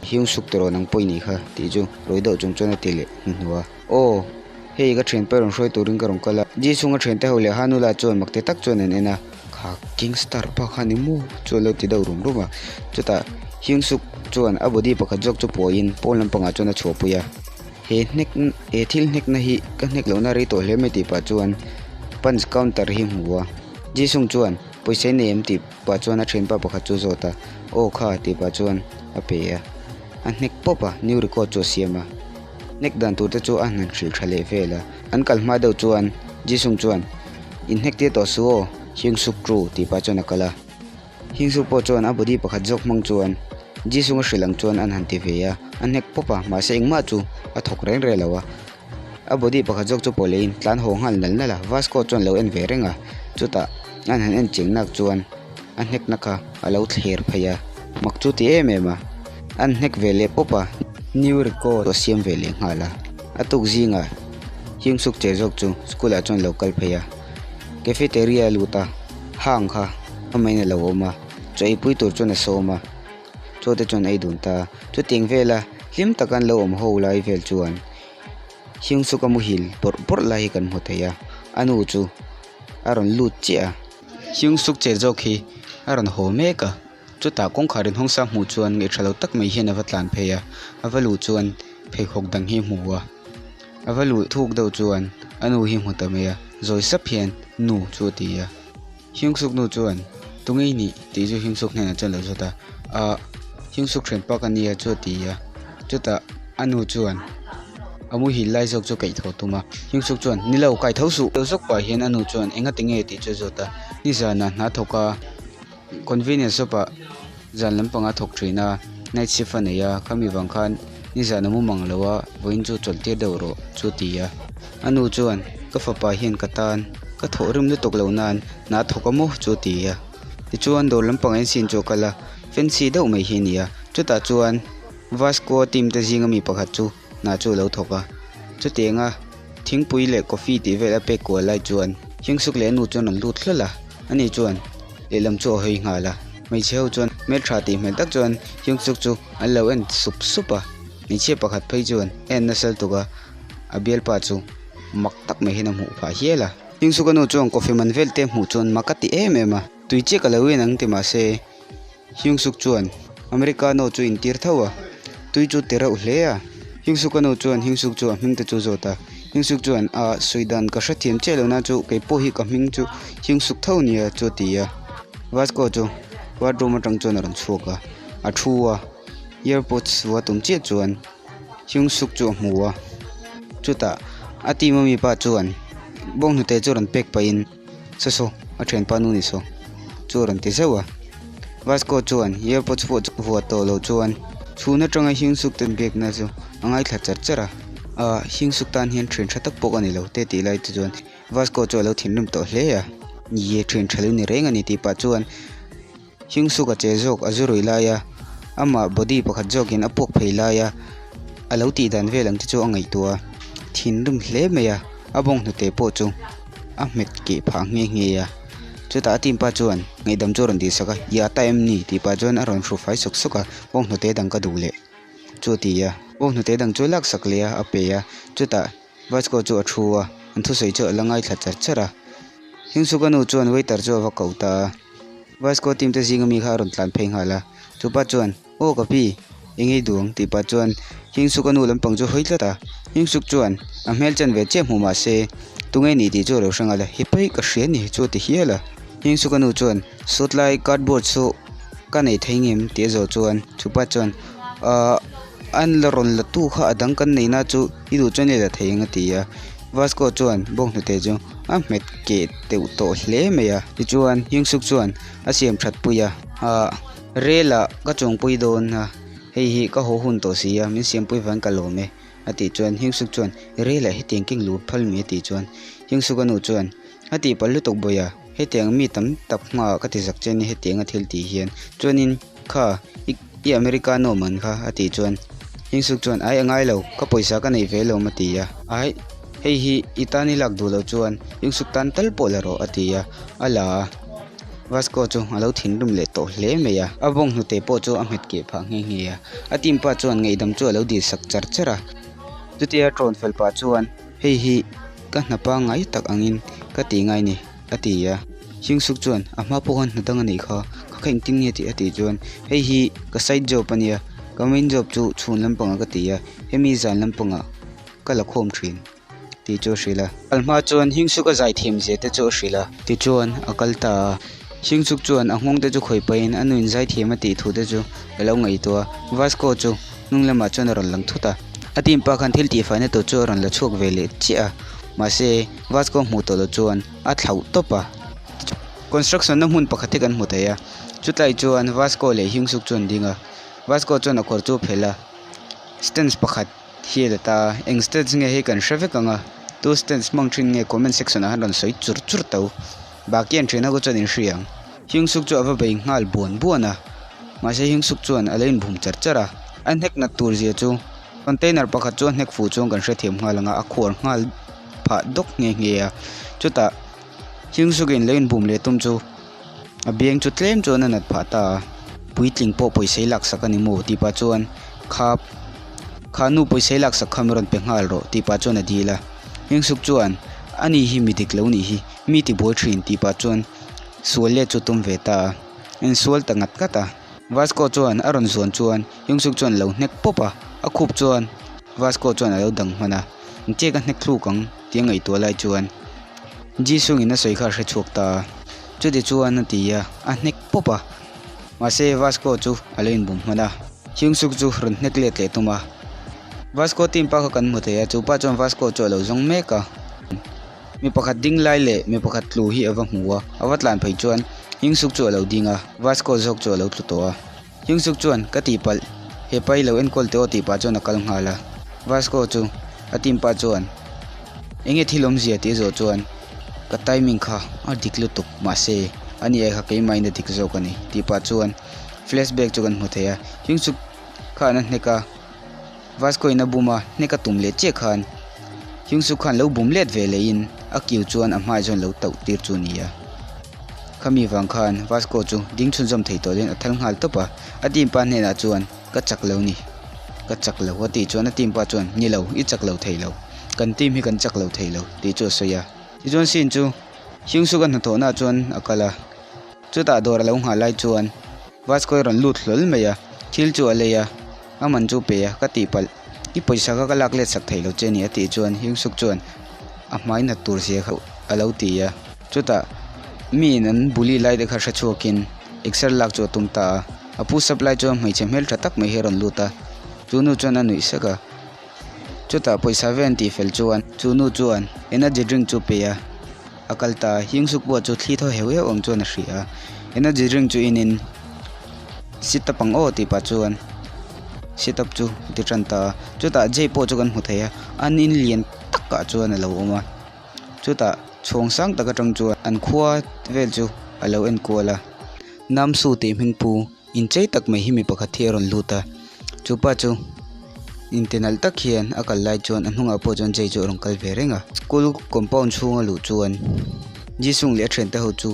Hiung suk tawh rawh nang pawh i nih kha tih chu rawi deuh chung chuan a ti leh hnuhnuh a. Aw, hei ka thianpa rawn hruai turin ka rawn kal a. Jisung a thiante ho leh Hanula chuan mak ti tak chuan an en a, Kha gangster pa kha ni maw? chu a lo ti deuh rum rum a. Chutah Hiung suk chuan a body pakhat zawk chu puahin pawn lampangah chuan a chhuahpui a. He hnek he thil hnekna hi ka hnek lohna rei tawh hle mai tih pah chuan punch counter hi hmu a. Jisung chuan pawisa i nei em tih pah chuan a thianpa pakhat chu a zawt a, Aw kha tih pah chuan a pe a, a hnek pawp a, new record chu a siam a, hnek dan tur te chu a han hrilh tha leh vel a, an kal hma deuh chuan Jisung chuan In hnek tir tawh su aw, Hyungsuk Tru tih pah chuan a kal a, Hyungsuk pawh chuan a body pakhat zawk hmang chuan Jisung a hrilh ang chuan an han ti ve a, a hnek pawp a, mahse engmah chu a thawk reng reng lo a. A body pakhat zawk chu pawh leiin tlan haw nghal nal nal a, Vasco chuan lo en ve reng a, chutah an han en chiang nak chuan a hnek na kha a lo thler phei a, mak chu ti em em a, an hnek ve leh pawp a, new record a siam ve leh nghal a, a tuk zingah Hyungsuk che zawk chu school ah chuan lo kal phei a, cafeteria a lut a, hang kha a main a lo awm a, chaw eipui tur chuan a sawm a. Chaw te chuan ei dun ta. Chutiang vela hlim taka an lo awm ho lai vel chuan Hyungsuk a muhil bawrh bawrh lai hi kan hmu thei a, a nu chu a rawn lut chiah a. Hyungsuk che zawk hi a rawn haw mek a, chutah kawngkhar inhawng sang hmuh chuan ngaihṭha lo tak mai hian a va tlan phei a, a va luh chuan pheikhawk dang hi a hmu a, a va luh thuk deuh chuan a nu hi a hmu ta mai a, zawi sap hian nu chu a ti a. Hyungsuk nu chuan, Tunge i nih? tih chu Hyungsuk hnenah chuan a lo zawt a. Ahh, Hyungsuk thianpa ka nia chu a ti a. Chutah a nu chuan a muhil lai zawk chu kaih tho tum a. Hyungsuk chuan, Ni lo, kai tho suh! Lo zawk pah hian a nu chuan, Enga ti nge? tih chu a zawt a. Nizanah hna thawk a, convenience shop ah zan lampang a thawk thin a, night shift a nei a, khami vang khan nizan a mu mang lo a, vawiin chu chawlh tir deuh rawh chu a ti a. A nu chuan, Ka fapa hian ka tan, ka thawh rim lutuk lo nan hna thawk a maw? chu a ti a. Tichuan dawr lampang en sin chu a kal a, fancy deuh mai hi a ni a. Chutah chuan Vasco team te zinga mi pakhat chu hna chu a lo thawk a. Chutianga thingpui leh coffee tih vel a pek kual lai chuan Hyungsuk leh a nu chuan an lut hlawl a, ani chuan lehlam chu a hawi nghal a. Hmeichhe ho chuan hmeltha tih hmel tak chuan Hyungsuk chu an lo en sup sup a, hmeichhia pakhat phei chuan a en nasa lutuk a. A bialpa chu mak tak mai hian a hmuh phah hial a. Hyungsuk a nu chuan coffee man vel te hmuh chuan mak a ti em em a. Tui chiah ka lo in ang ti mahse Hyungsuk chuan Americano chu intir tho a, tui chu ti reuh hle a. Hyungsuk a nu chuan Hyungsuk chu a hming te chu zawt a. Hyungsuk chuan a sawi dan ka hrethiam chiah lo na chu kei pawh hi ka hming chu Hyungsuk tho nia chu a ti a. Vasco chu wardroom atang chuan a rawn chhuak a, a thu a, earpods vua tum chiah chuan. Hyungsuk chu a hmu a, chutah a team ami pa chuan bawnghnute chu rawn pek pahin saw saw a thianpa nu ni saw chu a rawn ti zeuh a. Vasco chuan earpods pawh chu vuah tawh loh chuan Chhun atanga Hyungsuk ten biakna chu a ngaithla char char a, ah Hyungsuk tan hian thian tha tak pawh ka ni lo te tih lai te chuan Vasco chu a lo thinrim tawh hle a, ni e thian tha lo ni reng a ni tih pah chuan Hyungsuk a che zawk a zu rui lai a, amah body pakhat zawkin a puak phei lai a, a lo tih dan vel ang te chu a ngaihtuah a, thinrim hle mai a, a bawng hnute pawh chu a hmet keh phah nghe nghe a. Chutah a team pa chuan ngaihdam chu a rawn tihsak a, I ata em ni? tih pah chuan a rawn hru fai sawk sawk a, bawng hnute dang ka duh leh chu a ti a, bawng hnute dang chu a laksak leh a, a pe a, chutah Vasco chu a thu a, an thusawi chu a la ngaithla char char a. Hingsuka nu chuan waiter chu a va ko ta a, Vasco team te zinga mi kha a rawn tlan phei nghal a. Chupa chuan, Aw ka pi, eng ei duh ang? tih pah chuan Hingsuka nu lampang chu a hawi tlat a. Hingsuk chuan a hmel chen ve chiah hmu mah se, Tunge ni tih chu a lo hre nghal a, Hi paih ka hria ni chu a ti hial a. Hingsuka nu chuan, Sawtlai cardboard chu ka nei thei ngem? tih a zawh chuan chupa chuan, Ahh. An la rawn la tu kha a dang kan neihna chu i duh chuan i la thei ang a ti a. Vasco chuan bawnghnute chu a hmet keh deuh tawh hle mai a. Tichuan Hyungsuk chuan a siam that pui a. Ahh rel ah ka chuangpui dawn a, hei hi ka haw hun tawh si a, min siampui vang ka lawm e a tih chuan Hyungsuk chuan rel ah hetiang keng lut phal mi a tih chuan Hyungsuk a nu chuan a tih palh lutuk bawiha hetiang mi tam tak hmaah ka ti zak che a ni hetiang a thil tih hian chuanin kha i I Americano man kha a tih chuan Hingsuk chuan ai a ngai lo, ka pawisa ka nei ve lo a ti a. Ai, hei hi i tan i lak duh loh chuan Hingsuk tan tal pawh la rawh a ti a, a la a. Vasco chu a lo thinrim leh tawh hle mai a, a bawng hnute pawh chu a nghet keh phah nghe nghe a. A team pa chuan ngaihdam chu a lo dil sak char char a. Chutia ṭawn fel pah chuan hei hi ka hna pangngai tak angin ka tih ngai ni. A ti a. Hingsuk chuan, A hma pawh khan hna dang a neih kha, ka kha engtin nge tih a tih chuan, Hei hi ka side job a nia, ka main job chu chhun lampangah ka ti a, hemi zan lampangah ka la khawm thin tih chu a hrilh a. Kal hma chuan Hingsuk a zai thiam zia te chu a hrilh a. Tichuan a kal ta a. Hingsuk chuan a nghawng te chu khawi pahin a nuin zai thiam a tih thu te chu a lo ngaihtuah a. Vasco chu hnung lamah chuan a rawn lang thut a. A team pa khan thil tihfaina tur chu a rawn la chhuak ve leh chiah a. Mahse, Vasco hmuh tawh loh chuan a thlauh tawp a. Construction na hmun pakhat hi kan hmu thei a, chutlai chuan Vasco leh Hyungsuk chu an ding a, Vasco chuan a kawr chu a phelh a, stands pakhat hi a la ta a, eng stands nge hi kan hre vek ang a, tu stands hmang thin nge comment section ah han rawn sawi chur chur tho, baki an thian ho chu chuan in hria ang. Hyungsuk chu a va bei nghal buan buan a, mahse Hyungsuk chuan a lo inbum char char a, a hnek nat tur zia chu container pakhat chu a hnek fuh chuan kan hrethiam nghal ang a, a khuar nghal phah dawk nghe nghe a, chutah Hyungsuk in lo inbum leh tum chu a biang chu tlem chuan a nat phah ta a, puitling pawh pawisa i laksak a ni maw tih pah chuan kha kha nu pawisa i laksak kha min rawn pe nghal rawh tih pah chuan a dil a, Hyungsuk chuan ani hi mi dik lo nih hi mi ti buai thin tih pah chuan sual let chu tum ve ta a, insual ta ngat ngat a. Vasco chuan a rawn zuan chuan Hyungsuk chuan a lo hnek pawp a, a khup chuan Vasco chuan a lo dang hman a, Engtia ka hnek thluk ang tih a ngaihtuah lai chuan Jisung in a sawi kha a hre chhuak ta a, chuti chuan a ti a, a hnek pawp a, mahse Vasco chu a lo inbum hman a, Hyungsuk chu rawn hnek let leh tum a, Vasco team pa kha kan hmu thei a, chu pa chuan Vasco chu a lo zawng mek a. Mi pakhat ding lai leh mi pakhat tlu hi a va hmu a, a va tlan phei chuan Hyungsuk chu a lo ding a, Vasco zawk chu a lo tlu tawh a. Hyungsuk chuan, Ka tihpalh, he pa hi lo enkawl teh aw tih pah chuan a kal nghal a. Vasco chu a team pa chuan, Enge thil awmzia tih a zawh chuan, Ka timing kha a dik lutuk, mahse ani ai kha keimahin a dik zawk a ni tih pah chuan flashback chu kan hmu thei a. Hyungsuk khan a hnek a. Vasco in a bum a, hnek a tum leh chiah khan Hyungsuk khan lo bum let ve leh in a kiu chuan a hmai chuan lo tauh tir chu a ni a. Khami vang khan Vasco chu ding chhunzawm thei tawh hian a thal nghal tawp a, a team pa hnenah chuan ka chak lo ni, ka chak lo a tih chuan a team pa chuan ni lo, i chak lo thei lo, kan team hi kan chak lo thei lo tih chu a sawi a. Tichuan Sin chu Hyungsuk a hnathawhnaah chuan a kal a, chutah dawr a lo nghah lai chuan Vasco a rawn lut hlawl mai a, thil chu a lei a. A man chu pe a, ka tihpalh. I pawisa kha ka lak let sak thei lo che ni a tih chuan Hyungsuk chuan a hmai nat tur zia kha a lo ti a. Chutah miin an bully lai te kha hre chhuakin exer lak chu a tum ta a. A pu sap lai chuan hmeichhe hmeltha tak mai hi a rawn lut a, chu nu chuan a nuih sek a. Chutah pawisa vel an tihfel chuan chu nu chuan energy drink chu pe a, a kal ta a. Hyungsuk pawh chu thli thaw heuh heuh ang chuan a hria a. Energy drink chu inin. Sit up ang aw tih pah chuan Sit up chu a ti tan ta a chutah Jay pawh chu kan hmu thei a an in lian takah chuan a lo awm a chutah chhawng sang tak atang chuan an khua vel chu a lo en kual a Namsu tih hming pu inchei tak mai hi mi pakhat hi a rawn lut a chupa chu inte nalh tak hian a kal lai chuan a hnungah pawh chuan Jay chu a rawn kal ve reng a school compound chhunga luh chuan Jisung leh a thiante ho chu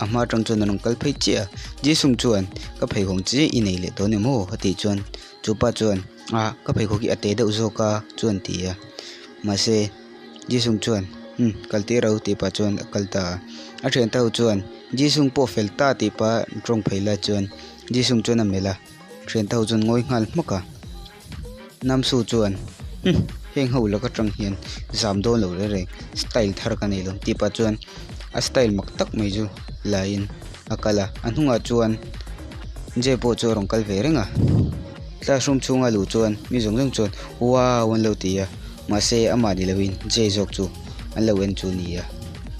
a hma atang chuan an rawn kal phei chiah a Jisung chuan ka pheikhawk chi i nei leh dawn em aw a tih chuan chupa chuan ah ka pheikhawk hi a te deuh zawk a chu an ti a mahse Jisung chuan umm kal tir ro tih pah chuan a kal ta a a thiante ho chuan Jisung pawh fel ta tih pah an tawng phei lai chuan Jisung chuan a melh a thiante ho chuan ngawi nghal hmak a. Namsu chuan Humm heng ho laka tang hian zam dawn lo reng reng style thar ka nei lo tih pah chuan a style mak tak mai chu la in a kal a a hnungah chuan Jay pawh chu a rawn kal ve reng a classroom chhunga luh chuan mi zawng zawng chuan wow an lo ti a mahse amah ni loin Jay zawk chu an lo en chu a ni a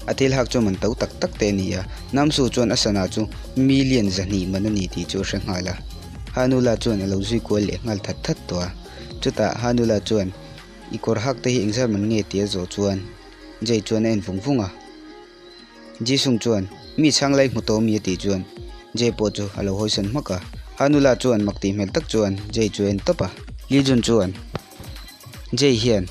a thil hak chu man to tak tak te a ni a Namsu chuan a sana chu million 200 man a ni tih chu a hre nghal a. Hanula chuan a lo zui kual leh nghal that that tawh a. Chutah Hanula chuan, I kawr hak te hi engzat man nge tih a zawh chuan Jay chuan a en vung vung a. Jisung chuan, Mi chhang lai hmu tawh mi a tih chuan Jay pawh chu a lo hawisawn hmak a. Hanula chuan mak tih hmel tak chuan Jay chu a en tawp a. Lee Jun chuan, Jay hian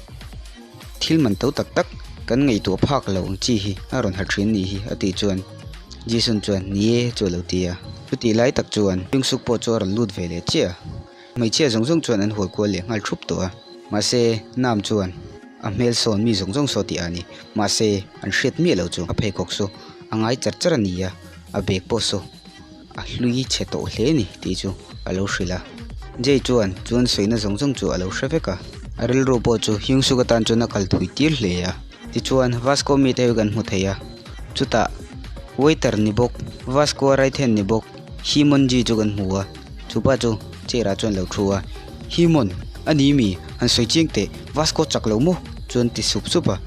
thil man to tak tak kan ngaihtuah phak lo ang chi hi a rawn ha thin nih hi a tih chuan Jisung chuan ni e chu a lo ti a. Chutih lai tak chuan Jungsuk pawh chu a rawn lut ve leh chiah a. Hmeichhia zawng zawng chuan an hual kual leh nghal thup tawh a. Mahse Nam chuan a hmel sawn mi zawng zawng saw tih a ni. Mahse an hriat miah lo chu a pheikhawk saw a ngai char char a ni a, a bag pawh saw. a hlui chhe tawh hle a ni tih chu a lo hrilh a. Jay chuan chuan sawina zawng zawng chu a lo hre vek a. A rilru pawh chu Hyungsuk atan chuan a kal thui tir hle a. Tichuan Vasco mite hi kan hmu thei a. Chutah waiter ni bawk, Vasco a right hand ni bawk Himonji chu kan hmu a. Chupa chu chair ah chuan a lo thu a. Himon, a ni mi? Han sawi chiang teh, Vasco chak lo maw? Chuan ti sup sup a.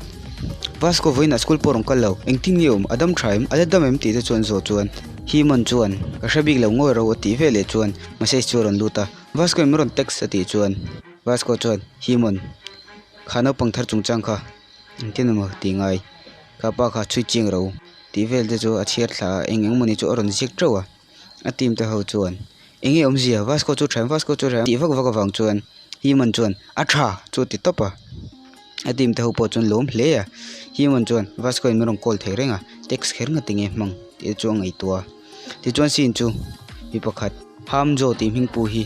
Vasco vawiinah school pawh a rawn kal lo, engtin nge awm? A dam tha em? A la dam em? Tih te chuan zawh chuan Himon chuan, Ka hre bik lo ngawi ro a tih veleh chuan message chu a rawn lut a, Vasco in min rawn text a tih chuan Vasco chuan, Himon, kha naupang thar chungchang kha engtin emaw tih ngai, kha pa kha chhui chiang ro tih vel te chu a chhiar thla a, eng eng mawni chu a rawn ziak teuh a, a team te ho chuan, Enge awmzia, Vasco chu tha em, Vasco chu tha em tih vak vak avang chuan Himon chuan, A tha! chu a ti tawp a. A team te ho pawh chuan lawm hle a. Himon chuan Vasco in min rawn call thei reng a, text kher ngati nge hmang tih te chu a ngaihtuah a. Tichuan scene chu mi pakhat Hamjo tih hming pu hi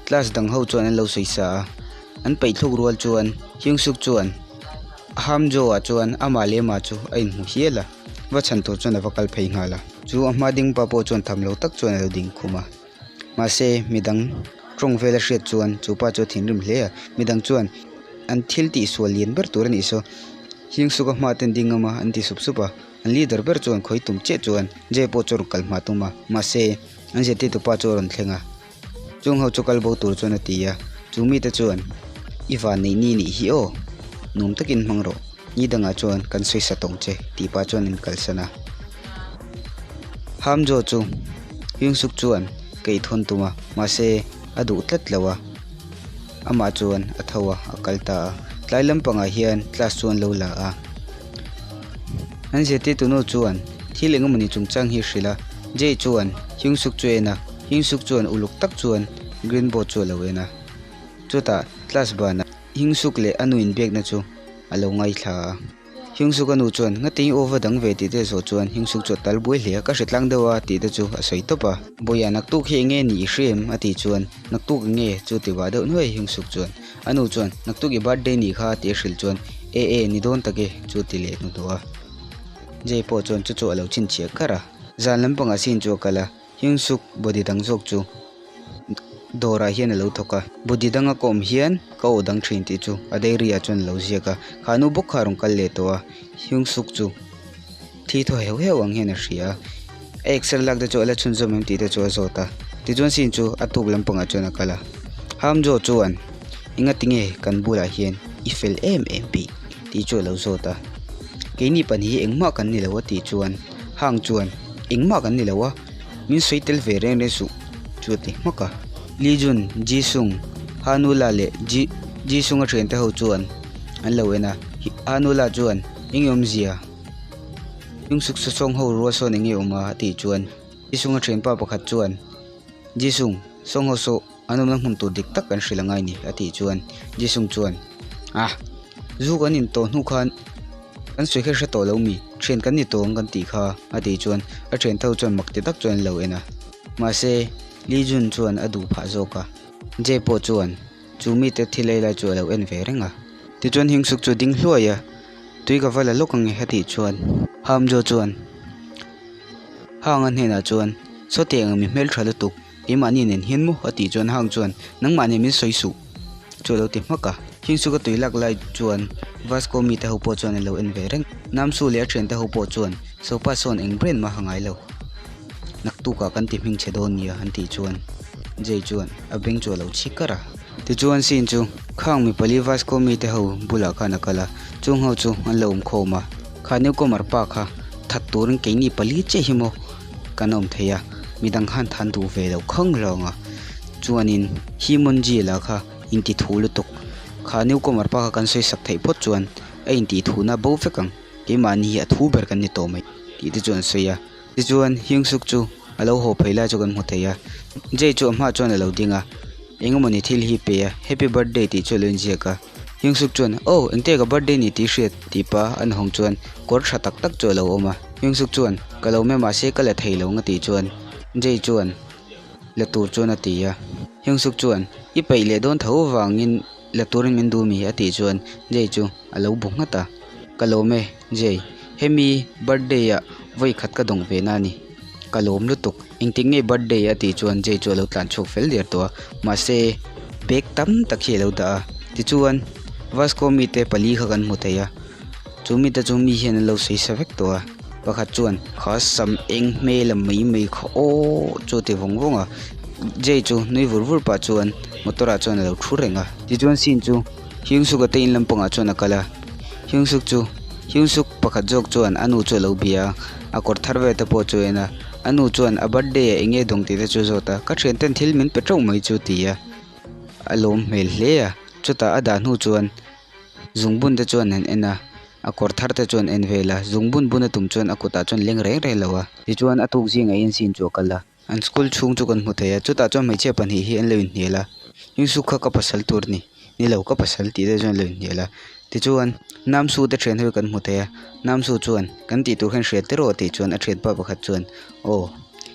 class dang ho chuan an lo sawi sa a. An peih thluk rual chuan Hyungsuk chuan Hamjo ah chuan amah leh amah chu a inhmu hial a, va chhan tur chuan a va kal phei nghal a. Chu a hma ding pa pawh chuan tham lo tak chuan a lo ding khum a. Mahse, midang tawng vel a hriat chuan chu pa chu a thinrim hle a, midang chuan an thil tih sual lian ber tur a nih saw Hingsuka hma ten ding ngam a an ti sup sup a, an leader ber chuan khawi tum chiah chuan Jay pawh chu a rawn kal hma tum a, mahse, an zirtirtu pa chu a rawn thleng a, chung ho chu kal bo tur chuan a ti a, chu mite chuan I van neih ni nih hi aw, nuam takin hmang rawh, ni dangah chuan kan sawi sa tawng che tih pah chuan an kalsan a. Hamjo chu Hyungsuk chuan keih thawn tum a, mahse a duh tlat lo a, amah chuan a tho a, a kal ta a. Tlai lampangah hian class chu an lo la a, an zirtirtu nu chuan thil eng emawni chungchang hi a hrilh a, Jay chuan Hyungsuk chu a en a, Hyungsuk chuan uluk tak chuan green board chu a lo en a. Chutah class banah Hyungsuk leh a nu inbiakna chu a lo ngaithla a. Hyungsuk a nu chuan, Ngati i aw va dang ve tih te zawh chuan Hyungsuk chu a tal buai hle a, ka hre tlang deuh a tih te chu a sawi tawp a. Bawiah naktuk hi enge ni i hre em? a tih chuan, Naktuk enge? chu ti vah deuh nuai Hyungsuk chuan. A nu chuan, Naktuk i birthday nih kha tih a hrilh chuan, E e, ni dawn tak e chu ti leh hnuhnawh a. Jay pawh chuan chu chu a lo chhinchhiah kar a. Zan lampangah scene chu a kal a, Hyungsuk body dang zawk chu dawrah hian a lo thawk a body danga ka awm hian ka aw dang thin tih chu a diary ah chuan a lo ziak a kha nu bawk kha a rawn kal leh tawh a Hyungsuk chu thi thaw heuh heuh ang hian a hria a a exer lak te chu a la chhunzawm em tih te chu a zawt a tichuan scene chu a tuk lampangah chuan a kal a Hamjo chuan engati nge kan bulah hian i fel em em bik tih chu a lo zawt a keini pahnih hi engmah kan ni lo a tih chuan Hang chuan engmah kan ni lo a, min sawi tel ve reng reng suh chu a ti hmak a. Lee Jun, Ji Sung, Hanula leh Ji Jisung-a thiante ho chuan an lo en a, Hanula chuan, Eng awmzia? Hyungsuk sawsawng ho rual sawn eng nge awm a? a tih chuan Jisung-a thianpa pakhat chuan, Jisung, sawng ho saw an awmna hmun tur dik tak kan hrilh a ngai ni, a tih chuan Jisung chuan, Ah! Zu kan in tawh hnu khan kan sawi kha hre tawh lo mi? Thian kan ni tawh ang kan tih kha, a tih chuan a thiante ho chuan mak ti tak chuan an lo en a. Mahse, Lee Jun chuan a duh phah zawk a. Jay pawh chuan chu mite thil ei lai chu a lo en ve reng a. Tichuan Hyungsuk chu a ding hluai a, Tui ka va la lawk ange a tih chuan Hamjo chuan Hang a hnenah chuan, Sawti ang mi hmeltha lutuk, keimahni nen hian maw? a tih chuan Hang chuan, Nangmah nen min sawi suh chu a lo ti hmak a. Hyungsuk a tui lak lai chuan Vasco mite ho pawh chuan a lo en ve reng. Namsu leh a thiante ho pawh chuan Sopa sawn eng brand mah a ngai lo. Naktukah kan ti hming chhe dawn nia an tih chuan Jay chuan a beng chu a lo chhi kar a. Tichuan Sin chu khang mi pali Vasco mite ho bulah khan a kal a, chung ho chu an lo awm khawm a. Kha newcomer pa kha that turin keini pali chiah hi maw kan awm thei a, midang khan than duh ve lo khang hlawng a. Chuanin Himonji lah kha inti thu lutuk. Kha newcomer pa kha kan sawi sak theih phawt chuan a intih thuna bo vek ang. Keimahni hi a thu ber kan ni tawh mai tih te chu an sawi a. Tichuan Hyungsuk chu a lo haw phei lai chu kan hmu thei a, Jay chu a hmaah chuan a lo ding a, eng emawni thil hi pe a, Happy birthday tih chu a lo inziak a. Hyungsuk chuan, Oh, engte ka birthday ni tih hriat tih pa an hawng chuan kawr tha tak tak chu a lo awm a. Hyungsuk chuan, Ka lo me mahse ka la thei lo nga tih chuan Jay chuan la tur chuan a ti a. Hyungsuk chuan, I peih leh dawn tho vangin la turin min duh mi? a tih chuan Jay chu a lo bu nghat a. Ka lawm e, Jay. Hemi birthday ah vawi khat ka dawng ve na a ni. Ka lawm lutuk. Engtik nge birthday a tih chuan Jay chu a lo tlan chhuak fel der tawh a. Mahse, bag tam tak hi a lo dah a. Tichuan, Vasco mite pali kha kan hmu thei a. Chu mite chu mi hian an lo sawi sa vek tawh a. Pakhat chuan, Kha sam eng hmel a mai mai kha aw chu a ti vawng vawng a. Jay chu nui vur vur pah chuan motor ah chuan a lo thu reng a. Tichuan scene chu Hyungsuk-a te in lampangah chuan a kal a. Hyungsuk chu Hyungsuk pakhat zawk chuan a nu chu a lo bia a, a kawr thar vel te pawh chu a en a. A nu chuan a birthday ah eng nge dawng tih te chu a zawt a, ka thian ten thil min pe teuh mai chu ti a, a lawm hmel hle a. Chutah a dah hnu chuan zungbun te chuan an en a, a kawr thar te chuan en vel a, zungbun bun a tum chuan a kutah chuan leng reng reng lo a. Tichuan a tuk zingah hian scene chu a kal a. An school chhung chu kan hmu thei a, chutah chuan hmeichhia pahnih hi an lo inhnial a, Yusuf kha ka pasal tur a ni, ni lo ka pasal tih te chuan an lo inhnial a, tichuan Namsu te thian ho hi kan hmu thei a, Namsu chuan kan tih tur khan hria te rawh tih chuan a thianpa pakhat chuan aw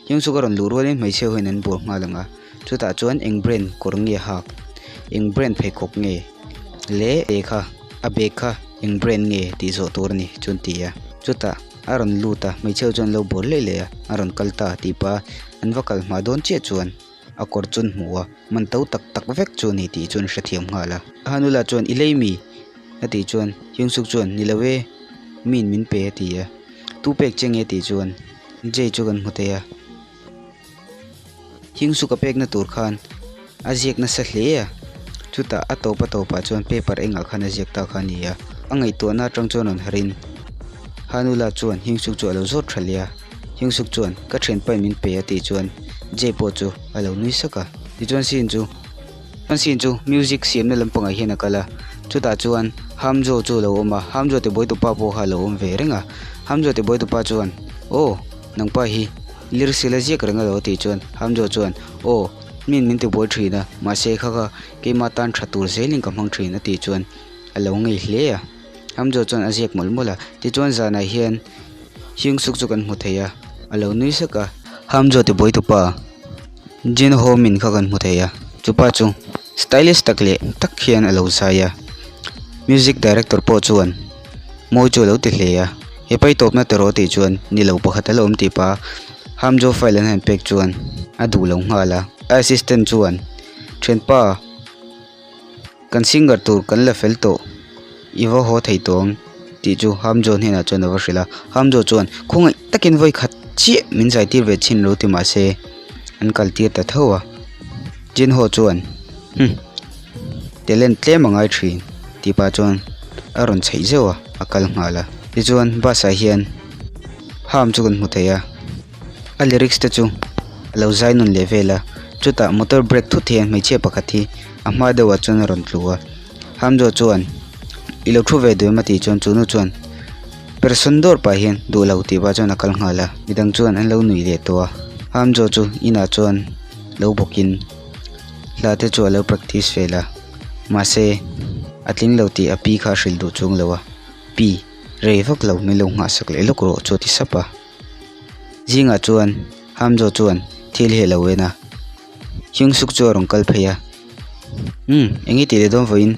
Yusuf a rawn luh rualin hmeichhia ho hian an bual nghal ang a, chutah chuan eng brand kawr nge a hak, eng brand pheikhawk nge leh kha a bag kha eng brand nge tih zawh tur a ni chu an ti a, chutah. A rawn lut a, hmeichhe ho chuan an lo bawl leh leh a, a rawn kal ta tih pah a, an va kal hma dawn chiah chuan a kawr chu an hmu a, man to tak tak vek chu a ni tih chu an hrethiam nghal a. Hanula chuan i lei mi? a tih chuan Hyungsuk chuan ni lo e, miin min pe a ti a, tu pek che nge tih chuan Jay chu kan hmu thei a. Hyungsuk a pekna tur khan a ziak nasa hle a, chutah a tawp a tawpah chuan paper engah khan a ziak ta kha a ni a, a ngaihtuahna atang chuan rawn harh in Hanula chuan Hyungsuk chu a lo zawt tha leh a, Hyungsuk chuan ka thianpa in min pe a tih chuan Jay pawh chu a lo nui sak a, tichuan scene chu chuan scene chu music siamna lampangah hian a kal a, chutah chuan Hamjo chu a lo awm a, Hamjo ti buaitupa pawh kha a lo awm ve reng a, Hamjo ti buaitupa chuan aw. Nangpa hi lyrics la ziak reng alo tih chuan Hamjo chuan aw min min ti buai thin a mahse kha kha keima tan tha tur zelin ka hmang thin a tih chuan a lo ngei hle a. Hamjo chuan a ziak mawlh mawlh a tichuan zanah hian Hyungsuk chu kan hmu thei a a lo nui sak a. Hamjo ti buai tupa Jin Ho Min kha kan hmu thei a chupa chu stylish tak leh tak hian a lo zai a music director pawh chuan. Mawi chu a lo ti hle a, he pai tawpna te rawh tih chuan ni lo pakhat a lo awm tih pah a, Hamjo file an han pek chuan a duh lo nghal a, a assistant chuan thianpa kan singer tur kan la fel tawh i va haw thei tawh ang tih chu Hamjo hnenah chuan a va hrilh a, Hamjo chuan khawngaih takin vawi khat chiah min zai tir ve chhin lo ti mahse an kal tir ta tho a, Jinho chuan hmm. Talent tlem a ngai thin tih pah chuan a rawn chheih zeuh a, a kal nghal a. Tichuan bus ah hian Ham chu kan hmu thei a, a lyrics te chu a lo zai nawn leh vel a, chutah motor brake thut hian hmeichhia pakhat hi A hma deuhah chuan a rawn tlu a. Hamzo chuan, I lo thu ve duh em? a tih chuan chu nu chuan persawn dawr pah hian duh lo tih pah chuan a kal nghal a. Midang chuan an lo nuih leh tawh a. Hamzo chu inah chuan lo bawkin hla te chu a lo practice vel a. Mahse, a tling lo tih a pi kha a hrilh duh chuang lo a. Pi, rei vak lo min lo nghahsak leh lawk rawh chu a ti sap a. Zingah chuan Hamzo chuan thil hi a lo en a. Hyungsuk chu a rawn kal phei a, Umm, eng i tih leh dawn vawiin?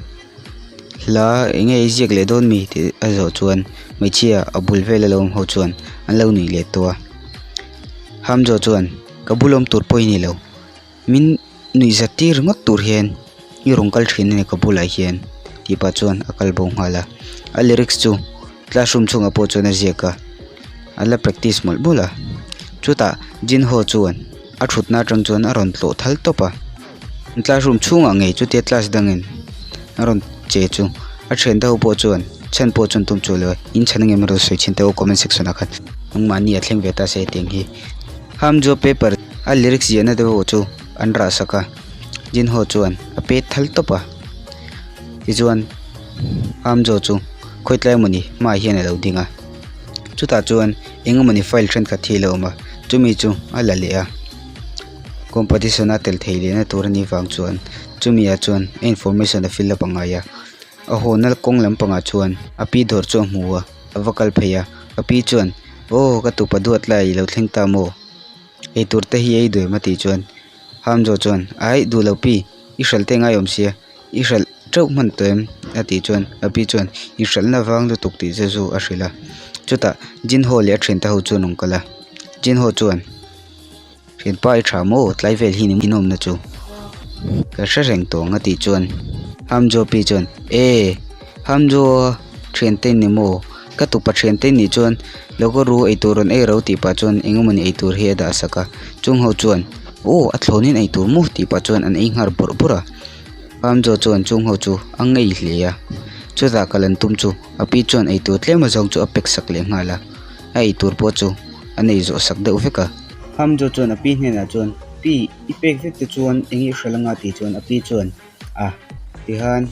Hla eng nge i ziak leh dawn mi? tih a zawh chuan hmeichhia a bul vel a lo awm ho chuan an lo nuih leh tawh a. Hamzo chuan, Ka bul awm tur pawh i ni lo, min nuih zat tir ringawt tur hian i rawn kal thin a ni ka bulah hian tih pah chuan a kal bo nghal a. A lyrics chu classroom chhungah pawh chuan a ziak a, a la practice mawlh mawlh a. Chutah Jinho chuan. A thutna atang chuan a rawn tlawh thal tawp a, classroom chhungah ngei chutia class dangin a rawn che chu a thiante ho pawh chuan chhan pawh chuan tum chuh lo e in chhan angem a rawn sawi chhin teh u comment section ah khan nangmahni a thleng ve ta se hetiang hi hamjo paper a lyrics ziahna te pawh chu an rah sak a Jinho chuan a pet thal tawp a tichuan hamjo chu khawitlai emawni hmaah hian a lo ding a chutah chuan. Eng emawni file thenkhat hi a lo awm a chumi chu a la leh a competition a tel thei lehna tur anih vang chuan chumi ah chuan a information a fill up a ngai a a haw na kawng lampangah chuan a pi dawr chu a hmu a a va kal phei a a pi chuan aw ka tupa duat lai ilo thleng ta maw eitur te hi ei duh em a tih chuan Hamzo chuan aih duh lo pi i hralh te ngai awm sia. I hralh teuh hman tawh em? a tih chuan a pi chuan i hralhna vang lutuk tih che chu a hrilh a. Chutah Jinho leh a thiante ho chuan an kal a. Jinho chuan, Thianpa i tha maw? Tlai vel hi in awmna chu ka hre reng tawh ang a tih chuan Hamjo pi chuan, E! Hamjo a thiante in ni maw? Ka tupa thiante in nih chuan lo ka ru eitur rawn ei ro tih pah chuan eng emawni eitur hi a dah sak a. Chung ho chuan, Aw! A thlawnin eitur maw? tih pah chuan an ei nghal bawrh bawrh a. Ramjo chuan chung ho chu a ngei hle a, chutah kal an tum chu a pi chuan eitur tlem azawng chu a pack sak leh nghal a, a eitur pawh chu a nei zawh sak deuh vek a. Ramjo chuan a pi hnenah chuan, Pi, i pek vek te chuan eng i hralh anga tih chuan a pi chuan, A, tihan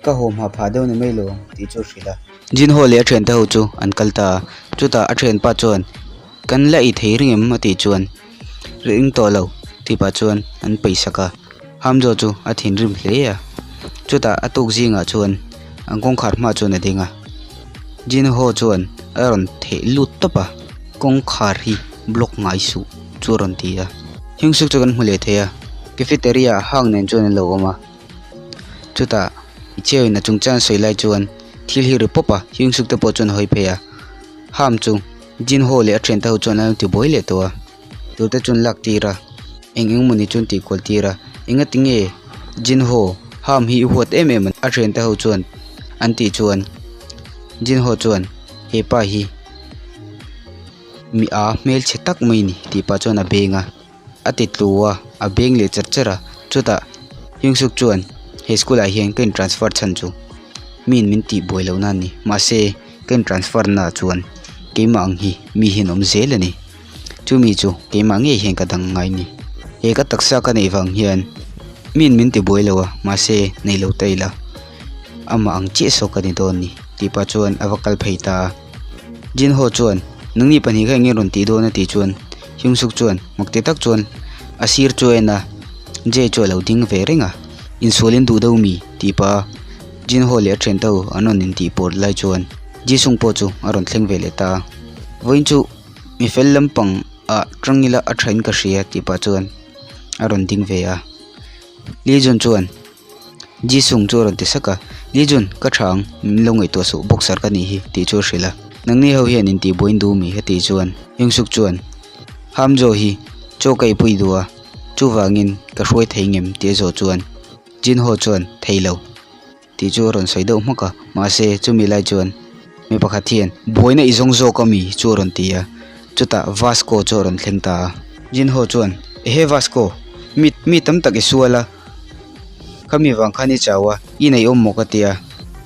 ka haw hma phah deuh ni mai lo ang tih chu a hrilh a. Jinho leh a thiante ho chu an kal ta a, chutah a thianpa chuan, Kan la ei thei ring em? a tih chuan, Ring tawh lo tih pah chuan an peisak a. Hamzo chu a thinrim hle a, chutah a tuk zingah chuan an kawngkhar hma chuan a ding a, Jinho chuan a rawn theh lut tawp a, kawngkhar hi block ngai suh chu a rawn ti a, Hyungsuk chu kan hmu leh thei a, cafeteria ah hang nen chuan an lo awm a, chutah Icheo in a chungchang sawi lai chuan thil hi ri pawp a, Hyungsuk te pawh chuan a hawi phei a, Ham chu Jinho leh a thiante ho chuan an lo ti buai leh tawh a. Tute chuan lak tir a, eng eng mawni chuan tih kual tir a, engati nge Jinho Ham hi i huat em em a thiante ho chuan an tih chuan Jinho chuan he pa hi mi a hmelchhe tak mai a ni tih pah chuan a beng a, a ti tlu a, a beng leh cher cher a, chutah Hyungsuk chuan he school ah hian ka in transfer chhan chu miin min tih buai loh na a ni mahse ka in transfer na ah chuan keimah ang hi mi hian awm zel a ni. Chumi chu keimah ngei hian ka dang ngai ni. He ka taksa ka neih vang hian miin min ti buai lo a, mahse nei lo ta ila amah ang chiah saw ka ni dawn ni tih pah chuan a va kal phei ta a. Jinho chuan nangni pahnih kha eng nge rawn tih dawn a tih chuan Hyungsuk chuan mak ti tak chuan a sir chu a en a, Jay chu a lo ding ve reng a, insualin duh deuh mi tih pah a Jinho leh a thiante ho an rawn intih pawr lai chuan Jisung pawh chu a rawn thleng ve leh ta a. Vawiin chu. Mi fel lampang ah tang ila a tha in ka hria tih pah chuan a rawn ding ve a Lee Jun chuan Jisung chu a rawn ti sak a Lee Jun ka tha ang min lo ngaihtuah suh boxer ka nih hi tih chu a hrilh a nangni ho hian in tih buai in duh mi a tih chuan Hyungsuk chuan Hamjo hi chaw ka eipui duh a chuvangin ka hruai thei ngem tih a zawh chuan Jinho chuan thei lo. Tih chu a rawn sawi deuh hmak a, mahse chumi lai chuan mi pakhat hian buaina i zawng zawk ami chu a rawn ti a, chutah Vasco chu a rawn thleng ta a. Jinho chuan, Ehe Vasco, mi mi tam tak i sual a, khami vang khan i chau a, i nei awm maw ka ti a,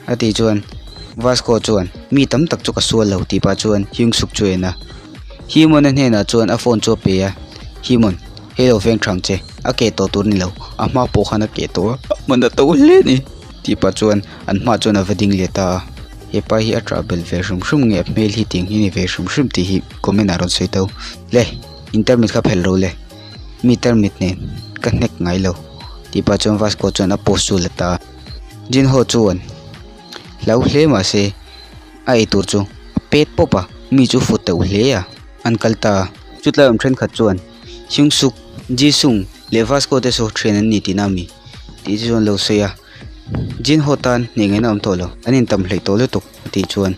a tih chuan Vasco chuan, Mi tam tak chu ka sual lo tih pah chuan Hyungsuk chu a en a. Himon-a hnenah chuan a phone chu a pe a, Himon, hei lo veng thang che. A keh tawh tur a ni lo, a hma pawh khan a keh tawh a, a man a to hle a ni tih pah chuan an hmaah chuan a va ding leh ta a. Hepa hi a ṭah belh ve hrim hrim nge a hmel hi tiang hi a ni ve hrim hrim tih hi comment ah rawn sawi tho. Le in tarmit kha phelh ro le, mi tarmit nen ka hnek ngai lo tih pah chuan Vasco chuan a post chu a la ta a. Jinho chuan hlau hle mahse a eitur chu a pet pawp a, mi chu fu teuh hle a, an kal ta a. Chutlai awm thenkhat chuan Hyungsuk, Jisung leh Vasco te saw thian an ni tihna a mi? tih chu an lo sawi a, Jinho tan hne ngaihna a awm tawh lo, an intam hleih tawh lutuk a tih chuan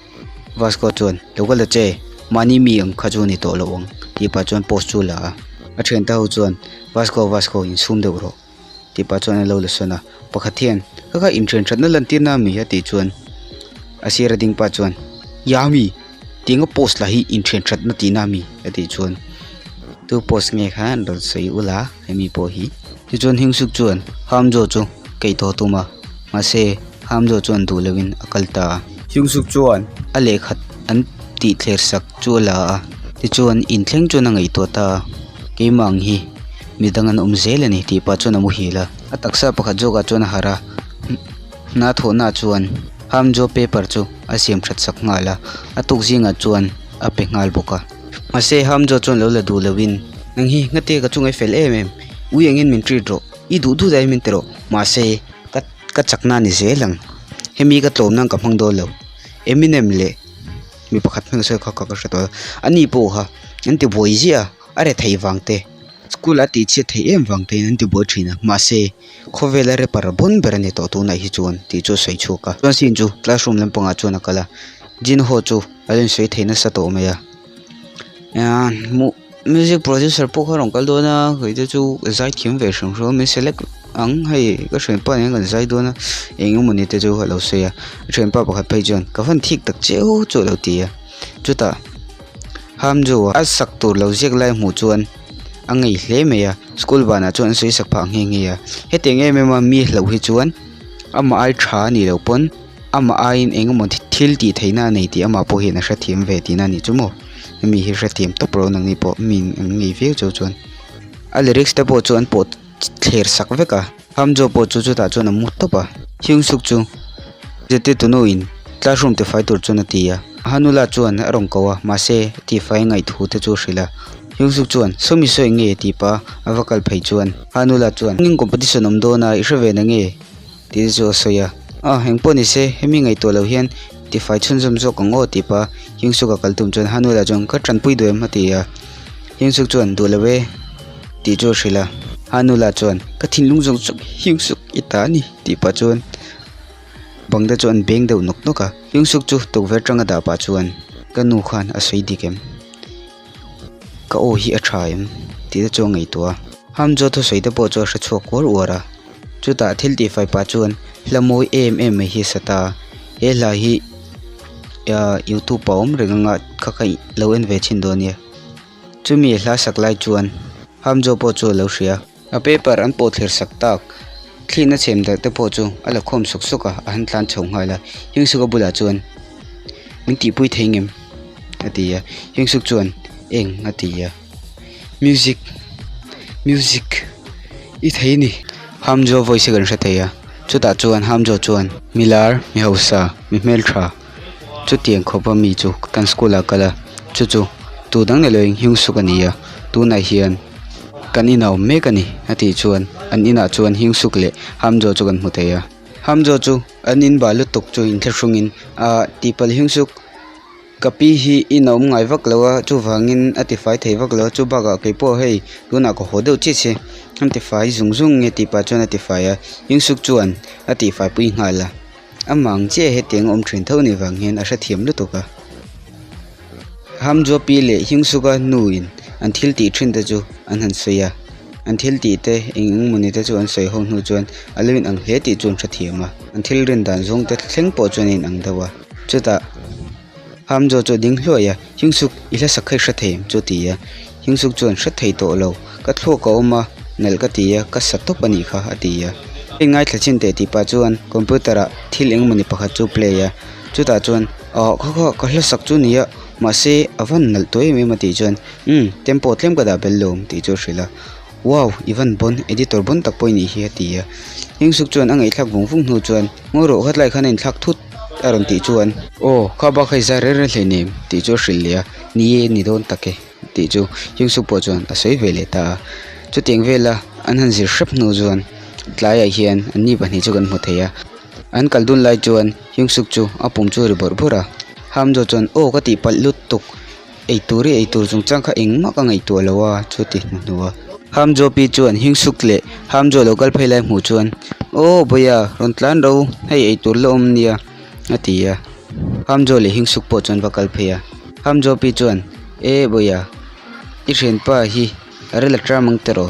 Vasco chuan lo kal ta che, mahni mi ang kha chu a ni tawh lo ang tih pah chuan post chu a la a, a thiante ho chuan Vasco, Vasco insum deuh rawh. Tih pah chuan a lo la sawn a, pakhat hian ka kha inthian thatna lantirna a mi a tih chuan a sir a ding pah chuan ya mi tianga post lah hi inthian thatna tihna a mi a tih chuan tu post nge kha an rawn sawi ula hemi pawh hi tichuan Hyungsuk chuan Hamjo chu kaih tawh a tum a mahse Hamjo chuan duh loin a kal ta a. Hyungsuk chuan a lehkhat an tih thler sak chu a la a tichuan inthleng chuan a ngaihtuah ta a keimah ang hi. Midang an awm zel a ni tih pah chuan a muhil a. A taksa pakhat zawkah chuan a harh a, hna thawhnaah chuan Hamjo paper chu a siam that sak nghal a, a tuk zingah chuan a pe nghal bawk a. Mahse Hamjo chuan lo la duh loin, Nang hi ngate ka chunga i fel em em, ui engin min treat rawh, i duh duh daiin min ti rawh, mahse ka ka chakna a ni zel ang, hemi ka tlawm nan ka hmang dawn lo, Eminem leh mi pakhat hming sawi kha ka hre tawh a, ani pawh kha an ti buai ziah a. A rethei vang te, school a tihchhiat theih em vang te in an ti buai thin a, mahse khawvel a rapper bawn ber a ni tawh tunah hi chuan tih chu a sawi chhuak a. Chuan scene chu classroom lampangah chuan a kal a, Jin Ho chu a lo insawi thei nasa tawh mai a, music producer pawh kha a rawn kal dawn a, kei te chu zai thiam ve hrim hrim a, min select ang hei ka thianpa nen kan zai dawn a, eng emawni te chu a lo sawi a, a thianpa pakhat phei chuan ka van thik tak cheu chu a lo ti a, chutah. Hamzu a sak tur lo ziak lai hmuh chuan a ngei hle mai a, school banah chuan an sawi sak phah nghe nghe a, hetiang em em a mi hlauh hi chuan amah ai tha a nih loh pawn amah aiin eng emaw thil tih theihna a nei tih amah pawh hian a hrethiam ve tihna a nih chu maw, hemi hi hrethiam tawp rawh nangni pawh mi an ngei viau cheu chuan a lyrics te pawh chu an pawh thler sak vek a. Hamjo pawh chu chutah chuan a mu tawp a, Hyungsuk chu zirtirtu nuin classroom tifai tur chuan a ti a, Hanula chuan a rawn ko a, mahse tifai ngaihthu te chu a hrilh a, Hyungsuk chuan Sawmi sawi nge tih pah a va kal phei chuan Hanula chuan singing competition awm dawn a i hre ve na nge tih te chu a sawi a, ah engpawh ni se hemi ngaihtuah loh hian tifai chhunzawm zawk ang aw tih pah Hyungsuk a kal tum chuan Hanula chuan ka tanpui duh em a ti a, Hyungsuk chuan duh lo e. Tih chu a hrilh a, a nu lah chuan ka thinlung zawng zawng Hyungsuk i ta a ni tih pah chuan bang te chu an beng deuh nawk nawk a, Hyungsuk chu tukverh atanga dah pah chuan ka nu khan a sawi dik em? Ka aw hi a tha em? Tih te chu a ngaihtuah a, Hamjo thusawi te pawh chu a hre chhuak uar uar a, chutah thil tih fai pah chuan hla mawi em em mai hi a sa ta a, he hla hi youtube ah a awm reng anga kha kha lo en ve chhin dawn nia. Chumi hla sak lai chuan Hamjo pawh chu a lo hria. A paper an pawh thlir sak tak. Thlihna chhem darh te pawh chu a la khawm sawk sawk a, a han tlan chho nghal a. Hyungsuk a bulah chuan, Min tihpui thei ngem? a ti a. Hyungsuk chuan, Eng? a ti a. Music! Music! I thei ni! Hamjo voice hi kan hre thei a. Chutah chuan Hamjo chuan, Milar, mi hausa, mi hmeltha. Chutiang khawpa mi chu kan school ah kal a, chu chu tu dang ni loin Hyungsuk a ni a, tunah hian kan inah awm mek a ni a tih chuan an inah chuan Hyungsuk leh Hamjo chu kan hmu thei a. Hamjo chu an in bah lutuk chu inthlahrungin ah tihpalh Hyungsuk ka pi hi in a awm ngai vak lo a, chuvangin a tifai thei vak lo a, chu bakah keipawh hei tunah ka haw deuh chiah che an tifai zung zung nge tih pah chuan a tifai a, Hyungsuk chuan a tihfai pui nghal a. Amah ang chiah hetiang a awm thin tho ni vang hian a hrethiam lutuk a. Hamjopi leh Hyungsuka nuin an thil tih thin te chu an han sawi a, an thil tih te eng eng mawni te chu an sawi ho hnu chuan a lo inang hle tih chu an hrethiam a, an thil rin dan zawng te thleng pawh chuan a inang deuh a. Chutah Hamjo chu a ding hluai a, Hyungsuk i hla sak kha i hre thei em chu a ti a, Hyungsuk chuan hre thei tawh lo, ka thluak a awm a, nalh ka ti a, ka sa tawp a nih kha a ti a. Hei ngaithla chin teh tih pah chuan computer ah thil eng emawni pakhat chu play a, chutah chuan ah kha kha ka hla sak chu nia mahse a van nalh tawh em em a tih chuan umm tempo tlem ka dah bel lo tih chu a hrilh a. Wow, i van bon, editor bon tak pawh i nih hi a ti a. Hyungsuk chuan a ngaihthlak vung vung hnu chuan, Ngawi rawh, khatlai khan a inthlak thut a rawn tih chuan, Aw, kha bak kha i zai reng reng hleinem tih chu a hrilh leh a, Ni e, ni dawn tak e tih chu Hyungsuk pawh chuan a sawi ve leh ta a. Chutiang vela an han zir hrep hnu chuan tlaiah hian anni pahnih chu kan hmu thei a. An kal dun lai chuan Hyungsuk chu a pum chu a ri bawrh bawrh a. Hamjo chuan, Aw, ka tihpalh lut tuk. Eitur i eitur chungchang kha engmah ka ngaihtuah lo a, chu ti hnu hnu a. Hamjo pi chuan Hyungsuk leh Hamjo lo kal phei lai hmuh chuan, Aw Bawia, rawn tlan ro, hei eitur la awm nia, a ti a. Hamjo leh Hyungsuk pawh chuan va kal phei a. Hamjo pi chuan, E Bawia, i thianpa hi a rel a tram ang tiraw?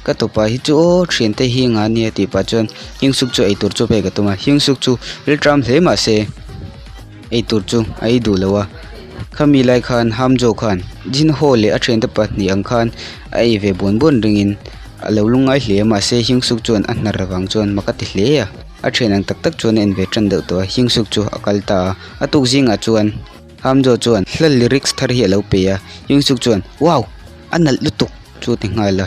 Ka tupa hi chu aw thiante hi nga nia tih pah chuan Hyungsuk chu eitur chu pek a tum a. Hyungsuk chu rilṭam hle mah se. Eitur chu a ei duh lo a, khami lai khan Hamjo khan Jin Ho leh a thiante pahnih ang khan a ei ve buan buan ringin a lo lungngai hle a, mahse Hyung Suk chuan a hnar avang chuan mak a ti hle a, a thian ang tak tak chuan a en ve tan deuh tawh a, Hyung Suk chu a kal ta a, a tuk zingah chuan Hamjo chuan hla lyrics thar hi a lo pe a, Hyung Suk chuan Wow! A nalh lutuk chu a ti nghal a.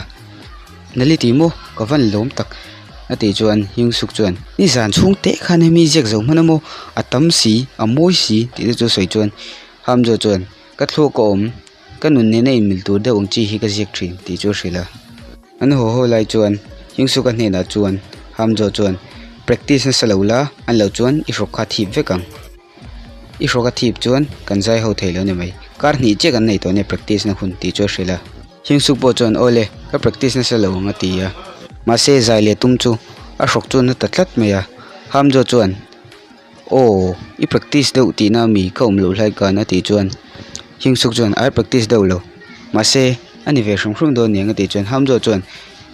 Nali ti maw? Ka van lawm tak a tih chuan Hyungsuk chuan Nizan chhung teh khan hemi ziak zo hman a maw? A tam si, a mawi si tih te chu sawi chuan Hamzo chuan Ka thluak a awm, ka nun nena inmil tur deuh ang chi hi ka ziak thin tih chu a hrilh a. An haw haw lai chuan Hyungsuk-a hnenah chuan Hamzo chuan Practice nasa lo la, an lo chuan i hrawk kha thip vek ang. I hrawk a thip chuan kan zai ho thei lo ni mai. Kar hnih chiah kan nei tawh nia practice na hun tih chu a hrilh a. Hyungsuk pawh chuan aw le, ka practice nasa lo ang a ti a. Mahse zai leh tum chu a hrawk chu na ta tlat mai a. Hamjo chuan aw i practice deuh tihna ami ka awm loh hlai kan a tih chuan Hyungsuk chuan ai practice deuh lo. Mahse a ni ve hrim hrim dawn niang a tih chuan Hamjo chuan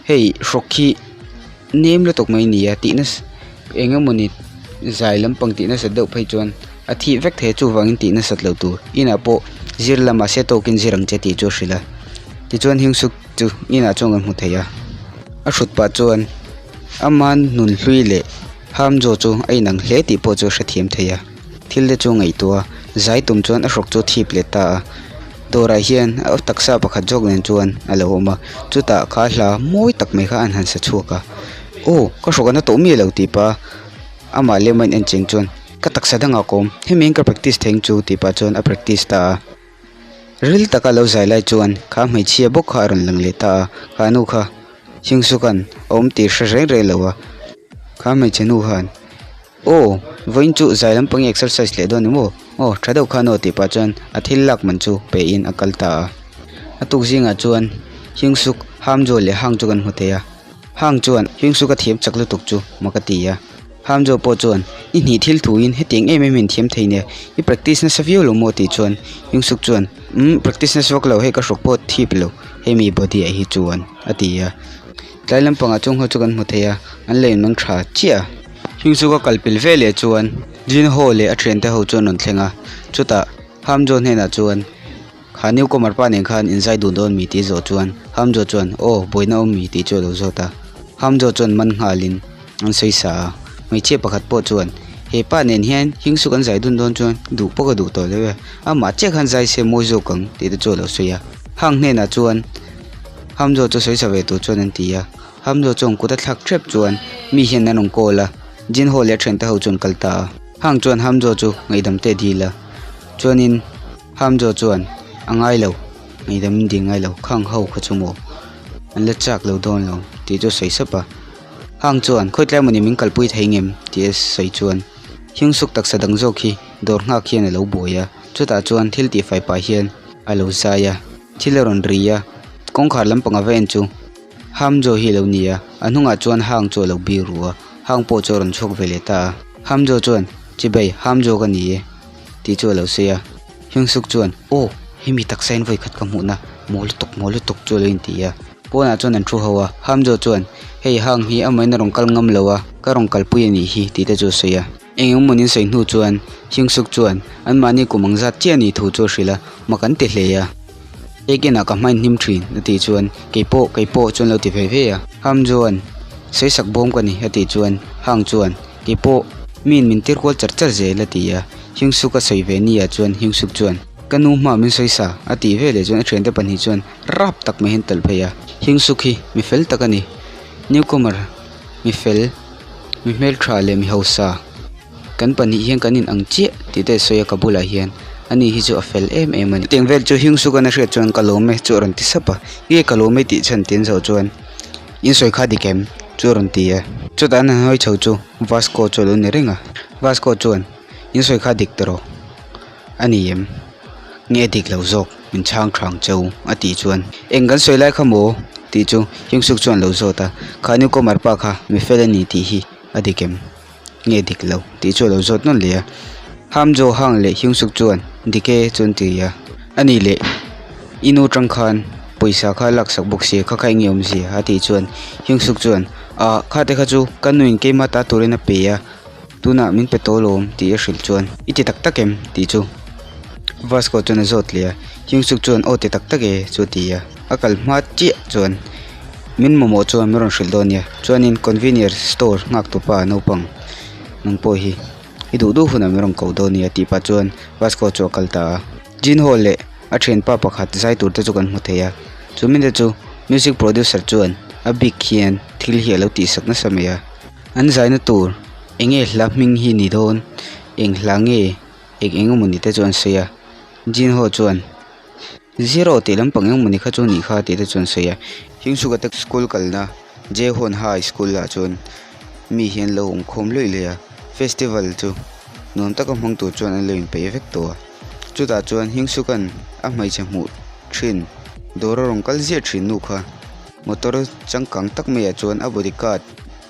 hei hrawk hi Nem lutuk mai nia tih nasa eng emawni zai lampang tih nasat deuh phei chuan a thih vek thei a chuvangin tih nasat loh tur inah pawh zir lamah se tawkin zir ang che tih chu a hrilh a tichuan Hyungsuk chu inah chuan kan hmu thei a a hrut pah chuan ama nunhlui leh Hamjo chu a inang hle tih pawh chu a hrethiam thei a thil te chu a ngaihtuah a zai tum chuan a hrawk chu a thip leh ta a. Dawrah hian a taksa pakhat zawk nen chuan a lo awm a chutah kha hla mawi tak mai kha an han sa chhuak a aw ka hrawk a na tawh miah lo tih pah a amah lem a in en cheng chuan ka taksa dangah ka awm hemi hian ka practice thei ang chu tih pah chuan a practice ta a ril taka lo zai lai chuan kha hmeichhia bawk kha a rawn lang leh ta a kha nu kha Hyungsuk-a'n a awm tih hre reng reng lo a kha hmeichhe nu khan. Aw, vawiin chu zai lampang i exercise leh dawn ni maw? Aw, tha deuh khan aw tih pah chuan a thil lak man chu pe in a kal ta a. A tuk zingah chuan Hyungsuk, Hamjo leh Hang chu kan hmu thei a. Hang chuan Hyungsuk a thiam chak lutuk chu mak a ti a. Hamjo pawh chuan i hnih thil thu in hetiang em em in thiam thei nia, i practice nasa viau lo maw tih chuan Hyungsuk chuan umm practice nasa vak lo hei ka hrawk pawh thip lo hemi body ah hi chuan a ti a. Tlai lampangah chung ho chu kan hmu thei a, an la inmang tha chiah a. Hing chu ka kal pel ve leh chuan Jin Ho leh a thiante ho chu an rawn thleng a, chutah Hamjo hnenah chuan kha newcomer pa nen khan inzai dun dawn mi tih zawh chuan Hamjo chuan aw buaina awm mi tih chu a lo zawt a. Hamjo chuan man nghalin an sawi sa a, hmeichhia pakhat pawh chuan he pa nen hian hing chu kan zai dun dawn chuan duh pawh ka duh tawh lo e, amah chiah khan zai se mawi zawk ang tih te chu a lo sawi a. Hang hnenah chuan. Hamzo chu sawi sa ve tur chuan an ti a, Hamzo chuan kut a thlak hrep chuan mi hian an rawn call a, Jin Ho leh a thiante ho chuan kal ta a. Hang chuan Hamzo chu ngaihdam te a dil a, chuanin Hamzo chuan a ngai lo, ngaihdam in dil ngai lo, khang ho kha chu maw an la chak lo dawn lo tih chu a sawi sap a. Hang chuan khawi tlai mawni min kalpui thei ngem tih a sawi chuan Hyungsuk taksa dang zawk hi dawr nghak hian a lo buai a, chutah chuan thil tihfai pah hian a lo zai a. Thil a rawn ri a, kawngkhar lampang a va en chu Hamjo hi a lo ni a, a hnungah chuan Hang chu a lo bir ru a, Hang pawh chu a rawn chhuak ve leh ta a. Hamjo chuan, Chibei, Hamjo ka ni e, tih chu a lo sawi a. Hyungsuk chuan, Aw, hemi taksa in vawikhat ka hmuhna, maw lutuk, maw lutuk chu a lo inti a. Pawnah chuan an thu ho a, Hamjo chuan, Hei Hang hi amahin a rawn kal ngam lo a, ka rawn kalpui a nih hi, tih te chu a sawi a. Eng eng mawnin sawi hnu chuan Hyungsuk chuan anmahni kum ang zat chiah ni thu chu a hrilh a, mak an ti hle a. Ekin ah ka hmain hnim thin a tih chuan kei pawh kei pawh chuan lo ti ve ve a. Ham chuan sawisak bawm ka ni a tih chuan Hang chuan kei pawh miin min tir kual char char zel a ti a. Hyungsuk a sawi ve ni ah chuan Hyungsuk chuan. Ka nu hmaah min sawi sa a tih veleh chuan a thiante pahnih chuan rap tak mai hian tawlh phei a. Hyungsuk hi mi fel tak a ni. Newcomer mi fel, mi hmeltha leh mi hausa. Kan pahnih hian kan in ang chiah tih te a sawi a ka bulah hian ani hi chu a fel em em a ni. Chutiang vel chu Hyungsuk an a hriat chuan ka lawm e chu a rawn ti sap a. Nge ka lawm e tih chhan ti an zawh chuan in sawi kha dik em chu a rawn ti a. Chutah an han hawi chho chu Vasco chu a lo ni reng a. Vasco chuan in sawi kha dik tawh rawh. A ni em? Nge dik lo zawk min chhang thang cheu a tih chuan eng kan sawi lai kha maw tih chu Hyungsuk chuan a lo zawt a, kha newcomer pa kha mi fel a ni tih hi a dik em? Nge dik lo tih chu a lo zawt nawn leh a, Ham Jo Hang leh Hyungsuk chuan dik e chu an ti a, a nih leh i nu tang khan pawisa kha a laksak bawk sia kha kha eng nge awmzia a tih chuan Hyungsuk chuan ah kha te kha chu ka nuin keima ta turin a pe a. Tunah min pe tawh lawm tih a hrilh chuan i ti tak tak em tih chu Vasco chuan a zawt leh a, Hyungsuk chuan aw ti tak tak e chu a ti a, a kal hma chiah chuan min mamawh chuan min rawn hrilh dawn nia, chuanin convenience store nghak tu pa naupang nang pawh hi i duh duh hunah min rawn ko dawn nia tih pah chuan Vasco chu a kal ta a, Jin Ho leh a thianpa pakhat zai tur te chu kan hmu thei a, chu mite chu music producer chuan a bik hian thil hi a lo tihsak nasa mai a. An zaina tur eng nge hla hming hi ni dawn eng hla nge eng eng emawni te chu an sawi a Jin ho chuan zero tih lampang eng emawni kha chu a nih kha tih te chu an sawi a. Hingsuka te school kalna Jehon High School ah chuan mi hi an lo awm khawm luih luih a festival chu nuam taka hmang tur chuan an lo inpeih vek tawh a chutah chuan Hingsuka'n a hmeichhe hmuh thin dawr a rawn kal ziah thin nu kha. Motor changkang tak maiah chuan a body guard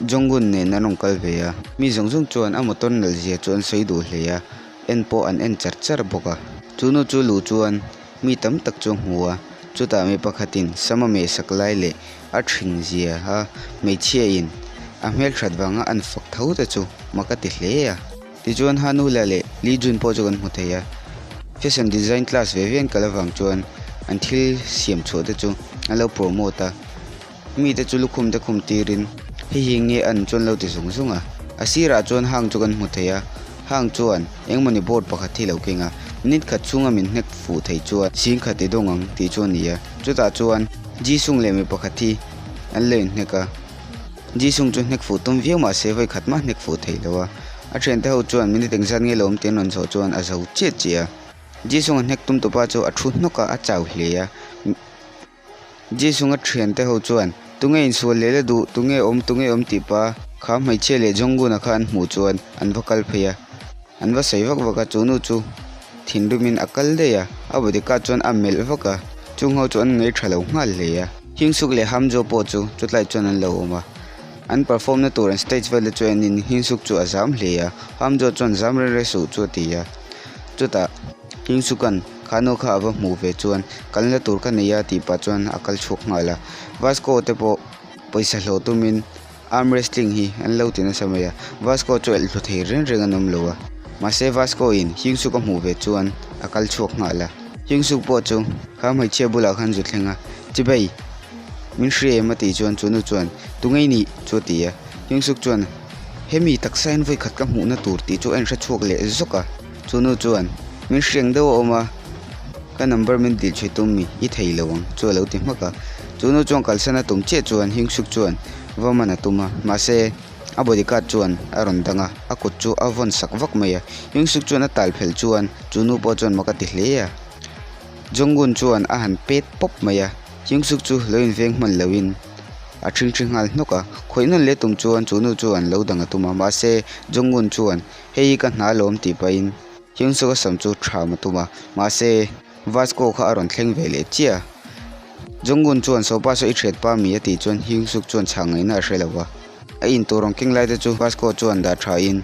Jong-un nen an rawn kal ve a, mi zawng zawng chuan a motor nalh zia chu an sawi duh hle a, en pawh an en char char bawk a. Chu nu chu luh chuan mi tam tak chu a hmu a, chutah mi pakhatin sam a meh sak lai leh a ṭhin zia a hmeichhia in a hmelṭhat vanga an fak tho te chu mak a ti hle a. Tichuan Hanula leh Lee Jun pawh chu kan hmu thei a, fashion design class ve ve an kal avang chuan an thil siam chhuah te chu an lo promote a, mite chu lukhum te khum tirin hei hi nge an chu an lo ti zung zung a, a sirah chuan hang chu kan hmu thei a, hang chuan engmawni board pakhat hi a lo keng a, minute khat chhunga min hnek fuh thei chuan sing khat i dawng ang tih chu a ni a, chutah chuan Jisung leh mi pakhat hi an lo inhnek a. Jisung chu hnek fuh tum viau mah se vawi khat mah hnek fuh thei lo a. A thiante ho chuan minute engzat nge lo awm tih an rawn zawh chuan a zo chiah chiah a. Jisung a hnek tum tupa chu a thu hnawk a, a chau hle a. Jisung a thiante ho chuan tunge insual leh la duh, tunge awm, tunge awm tih pa kha hmeichhia leh Jonggun-a kha an hmuh chuan an va kal phei a. An va sawi vak vak a, chu nu chu thinrimin a kal daih a, a bodyguard chuan a melh vak a, chung ho chu an ngaih tha lo nghal hle a. Hyungsuk leh Hamjo pawh chu chutlai chuan an lo awm a, an perform na tur an stage vel te chu en in Hyungsuk chu a zam hle a, Hamjo chuan zam reng reng suh chu a ti a, chutah Hyungsuka'n kha nu kha a va hmuh ve chuan kalna tur ka nei a tih pah chuan a kal chhuak nghal a, Vasco te pawh pawisa hlawh tumin Arm wrestling hi an lo ti nasa mai a, Vasco chu elh hlu thei reng reng an awm lo a, mahse Vasco in Hyungsuk a hmuh ve chuan a kal chhuak nghal a, Hyungsuk pawh chu kha hmeichhia bulah khan zu thleng a, Chibei, min hria em a tih chuan chu nu chuan Tunge i nih? chu a ti a, Hyungsuk chuan Hemi taksa hian vawikhat ka hmuhna tur tih chu a inhre chhuak leh zawk a, chu nu chuan Min hriang deuh a awm a, ka number min dil chhui tum mi i thei lo ang chu a lo ti hmak a, chu nu chuan kalsan a tum chiah chuan Hyungsuk chuan va man a tum a, mahse a bodyguard chuan a rawn dang a, a kut chu a vawn sak vak mai a, Hyungsuk chuan a tal phelh chuan chu nu pawh chuan mak a ti hle a, Jonggun chuan a han pet pawp mai a, Hyungsuk chu lo inveng hman loin a ṭhingṭhi nghal hnawk a, khawih nawn leh tum chuan chu nu chuan lo dang a tum a, mahse Jonggun chuan hei hi ka hna lawm tih pahin Hyungsuk a sam chu ṭham a tum a, mahse Vasco kha a rawn thleng ve leh chiah a. Jonggun chuan Sopa saw i ṭhiat pa mi a tih chuan Hyungsuk chuan chhang ngaihna a hre lo va. A intur rawn keng lai te chu Vasco chuan dah ṭha in,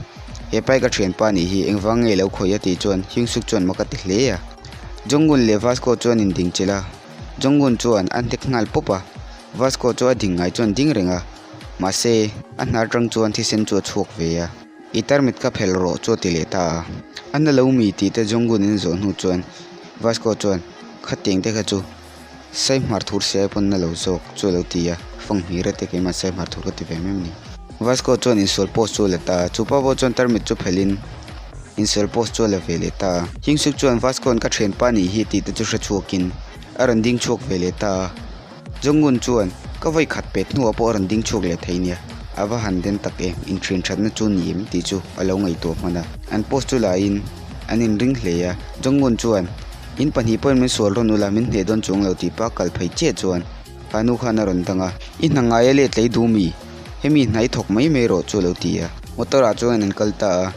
He pai ka ṭhian pa nih hi engvang nge lo khawih a tih chuan Hyungsuk chuan mak a ti hle a. Jonggun leh Vasco chuan in ding chilh a, Jonggun chuan a hnek nghal pawp a. Vasco chu a ding ngai chuan ding reng a, mahse a hnar ṭang chuan thisen chu a chhuak ve a. I tarmit kha phelh rawh chu a ti leh ta a. A na lo mi tih te Jonggun in zawh hnu chuan Vasco chuan Khatiang te kha chu Saihmar thur siai pawn na lo zawk chu a lo ti a, fang hmir a ti keimah Saihmar thur ka ti ve mai a ni. Vasco chuan insual post chu a la ta a, chupa pawh chuan tarmit chu phelh in. Insual post chu a la ve leh ta a. Hyungsuk chuan Vasco-a'n ka thianpa nih hi tih te chu hre chhuakin a rawn ding chhuak ve leh ta a. Jong-un chuan ka vawi khat pet hnuah pawh a rawn ding chhuak leh thei nia, a va han den tak em, inthian thatna chu ni em tih chu a lo ngaihtuah hman a. An post chu laiin an inring hle a, Jong-un chuan In pahnih pawhin min sual rawn ula, min hneh dawn chuang lo tih pa kal phei chiah chuan kha nu khan a rawn dang a, I hna ngai a let lei duh mi? Hemi hna i thawk mai mai rawh chu a lo ti a. Motor ah chuan an kal ta a,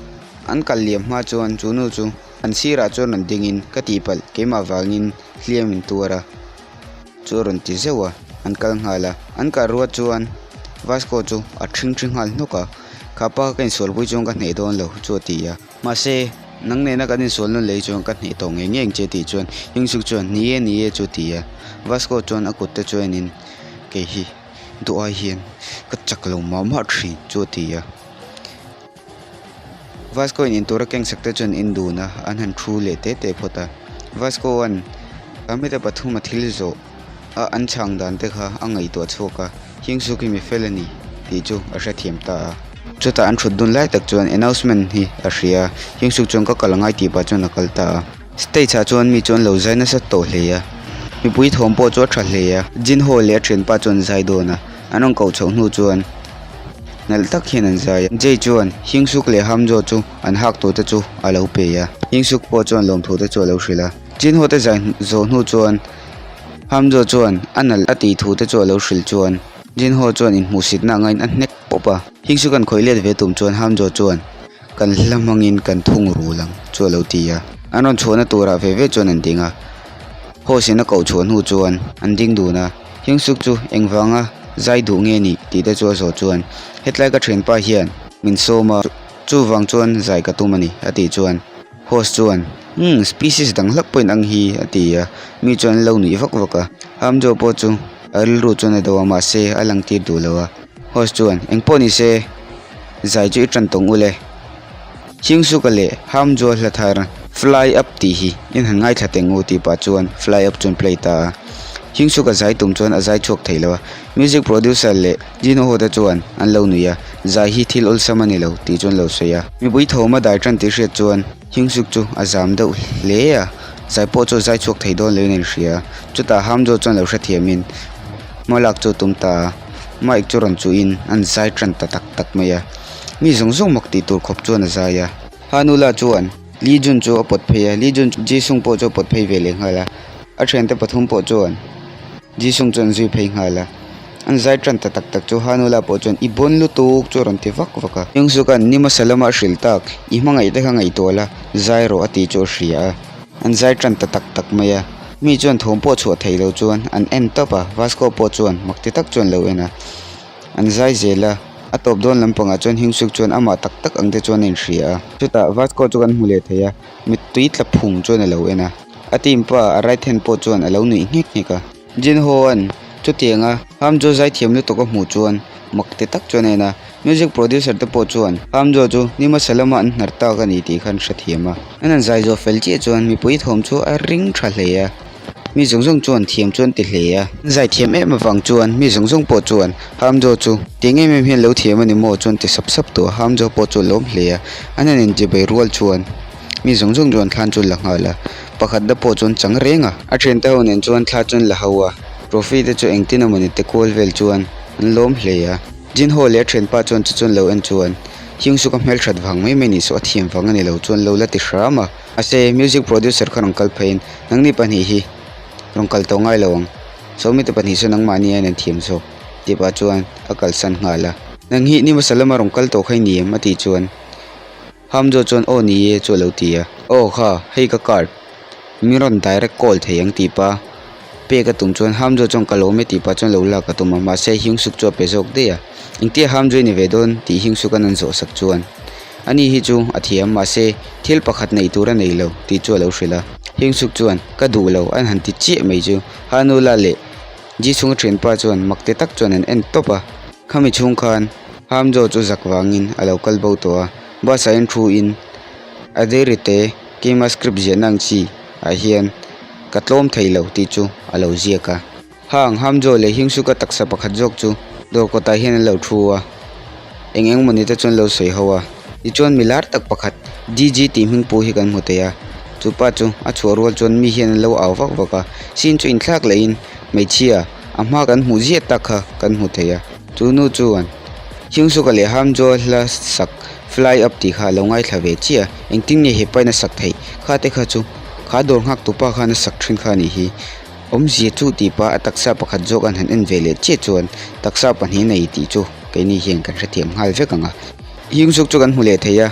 an kal liam hma chuan chu nu chu an sirah chuan rawn dingin ka tihpalh keimah vangin hliam in tuar a. Chu a rawn ti zeuh a, an kal nghal a, an kal ruat chuan Vasco chu a ṭhingṭhi nghal hnawk a, Kha pa ka insualpui chuan ka hneh dawn lo chu a ti a. Mahse, nang nena kan insual nawn lei chuan ka hneh tawh ngei ngei ang che tih chuan Hyungsuk chuan ni e, ni e chu a ti a. Vasco chuan a kut te chu enin kei hi duh ai hian ka chak lo mah mah thin chu a ti a. Vasco in intur a keng sak te chuan en dun a, an han thu leh te te phawt a. Vasco an heta pathum a thil zawh a an chhang dan te kha a ngaihtuah chhuak a, Hyungsuk hi mi fel a ni tih chu a hrethiam ta a. Chutah an thut dun lai tak chuan announcement hi a hria a, Hyungsuk chuan ka kal angai tih pah chuan a kal ta a. Stage ah chuan mi chu an lo zai nasa tawh hle a, mipui thawm pawh chu a tha hle a. Jinho leh a thianpa chuan an zai dawn a, an rawn koh chhoh hnu chuan nalh tak hian an zai a. Jay chuan Hyungsuk leh Hamjo chu an hak tur te chu a lo pe a, Hyungsuk pawh chuan lawmthu te chu a lo hrilh a. Jinho te zai zawh hnu chuan Hamjo chuan a nalh a tih thu te chu a lo hrilh chuan Jinho chuan inhmuhsitna angaiin a hnek pawp a. Hyungsuk an khawih let ve tum chuan Hamjo chuan Kan hla hmangin kan thung rul ang chu a lo ti a. An rawn chhuahna turah ve ve chuan an ding a. Horse in a koh chhuah hnu chuan an ding dun a. Hyungsuk chu engvanga zai duh nge nih tih te chu a zawh chuan hetlai ka thianpa hian min sawm a, chuvang chuan zai ka tum a ni a tih chuan Horse chuan umm species dang hlak pawhin ang hi a ti a. Mi chuan an lo nuih vak vak a. Hamjo pawh chu a rilru chuan a do a mahse a lang tir duh lo a. Host chuan, Engpawh ni se, zai chu i tan tawng ule. Hyungsuk-a leh Hamjoa hla thar Fly Up tih hi in han ngaithla teng u tih pah chuan Fly Up chuan play ta a. Hyungsuk-a zai tum chuan a zai chhuak thei lo a, music producer leh Jin Ho te chuan an lo nuih a, zai hi thil awlsam a ni lo tih chuan lo sawi a. Mipui thawm a dai tan tih hriat chuan Hyungsuk chu a zam deuh hle a, zai pawh chu a zai chhuak thei dawn loin a inhria a. Chutah Hamjoa chuan lo hrethiamin hma lak chu a tum ta a. Mic chu rawn chuhin an zai tan ta tak tak mai a, mi zawng zawng mak tih tur khawp chuan a zai a. Hanula chuan Lee Jun chu a pawt phei a, Lee Jun Ji Sung pawh chu a pawt phei ve leh nghal a, a thiante pathum pawh chuan Ji Sung chu an zui phei nghal a. An zai tan ta tak tak chu Hanula pawh chuan i bawn lutuk chu a rawn ti vak vak a. Hyungsuk-a'n ni hmasa lama a hrilh tak, i hmangaih te kha ngaihtuah la, zai rawh a tih chu a hria a. An zai tan ta tak tak mai a. Mi chuan thawm pawh chhuah theih loh chuan an en tawp a, Vasco pawh chuan mak ti tak chuan lo en a. An zai zel a, a tawp dawn lampangah chuan Hyungsuk chuan amah tak tak ang te chuan a inhria a. Chutah Vasco chu kan hmu leh thei a, mittui tla phung chuan a lo en a. A team pa a right hand pawh chuan a lo nuih nghek nghek a. Jinho-a'n chutianga Hamjo zaithiam lutuk a hmuh chuan mak ti tak chuan a en a. Music producer te pawh chuan Hamjo chu ni hmasa lama an hnar tak a ni tih kha an hrethiam a. An han zai zawh fel chiah chuan mipui thawm chu a ring tha hle a, mi zawng zawng chuan thiam chu an ti hle a. An zai thiam em avang chuan mi zawng zawng pawh chuan Hamjo chu tiang em em hian lo thiam a ni maw chuan ti sap sap tawh a, Hamjo pawh chu a lawm hle a. An han inchibei rual chuan mi zawng zawng chuan thlan chu an la nghal a, pakhat na pawh chuan chang reng a. A thiante ho nen chuan thla chu an la ho a, trophy te chu engtin emawni te kual vel chuan an lawm hle a. Jinho leh a thianpa chuan chu chuan lo en chuan Hyungsuk a hmelthat vang mai mai nih saw a thiam vang a ni lo chuan lo la ti hram a. Mahse music producer kha rawn kal pheiin nangni pahnih hi rawn kal tawh ngai lo ang, Sawmi te pahnih saw nangmahni aiin an thiam zawk tih pah chuan a kalsan nghal a. Nang hi ni hmasa lama rawn kal tawh kha i ni em? a tih chuan Hamjo chuan aw ni e chu a lo ti a. Aw kha hei ka card min rawn direct call thei ang tih pah pek a tum chuan Hamjo chuan ka lawm e tih pah chuan lo lak a tum a mahse Hyungsuk chu a pe zawk daih a engtia Hamjo i ni ve dawn tih Hyungsuk an an zawh sak chuan ani hi chu a thiam mahse thil pakhat neih tur a nei lo tih chu a lo hrilh a Hyungsuk chuan ka duh lo an han ti chiah mai chu Hanula leh Jisung a thianpa chuan mak ti tak chuan an en tawp a khami chhung khan Hamjo chu zak vangin a lo kal bo tawh a bus ah hian thu in a dairy te keima script ziahna ang chi ah hian ka tlawm thei lo tih chu a lo ziak a. Hang Hamjo leh Hyungsuk-a taksa pakhat zawk chu dawr kawtah hian an lo thu a, eng eng mawni te chuan lo sawi ho a. Tichuan mi lar tak pakhat D G tih hming pawh hi kan hmu thei a chupa chu a chhuah rual chuan mi hian an lo au vak vak a scene chu inthlak leh in hmeichhia a hma kan hmuh ziah tak kha kan hmu thei a chu nu chuan Hyungsuk-a leh Hamjoa hla sak fly up tih kha a lo ngaithla ve chiah a engtin nge hepa in a sak theih kha te kha chu kha dawr nghak tu pa khan a sak thin kha a nih hi awmzia chu tih pah a taksa pakhat zawk an han en ve leh chiah chuan taksa pahnih a nei tih chu keini hian kan hrethiam nghal vek ang a Hyungsuk chu kan hmu leh thei a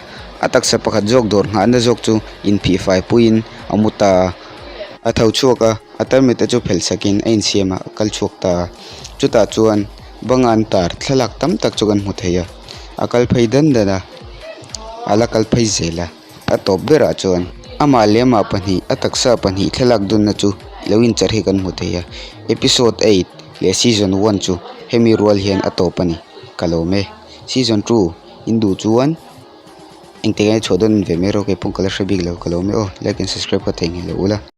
a taksa pakhat zawk dawr nghahna zawk chu inphih fai puiin a mu ta a a tho chhuak a a tarmit te chu phelh sakin a insiam a a kal chhuak ta a chutah chuan banga an tar thlalak tam tak chu kan hmu thei a a kal phei dan dan a a la kal phei zel a a tawp berah chuan amah leh amah pahnih a taksa pahnih thlalak dunna chu lo incharh hi kan hmu thei a episode eight leh season one chu hemi rual hian a tawp a ni ka lawm e season two in duh chuan engtik ah nge chhuah dawn en ve mai rawh keipawh ka la hre bik lo ka lawm e aw like and subscribe ka theihnghilh lo ula.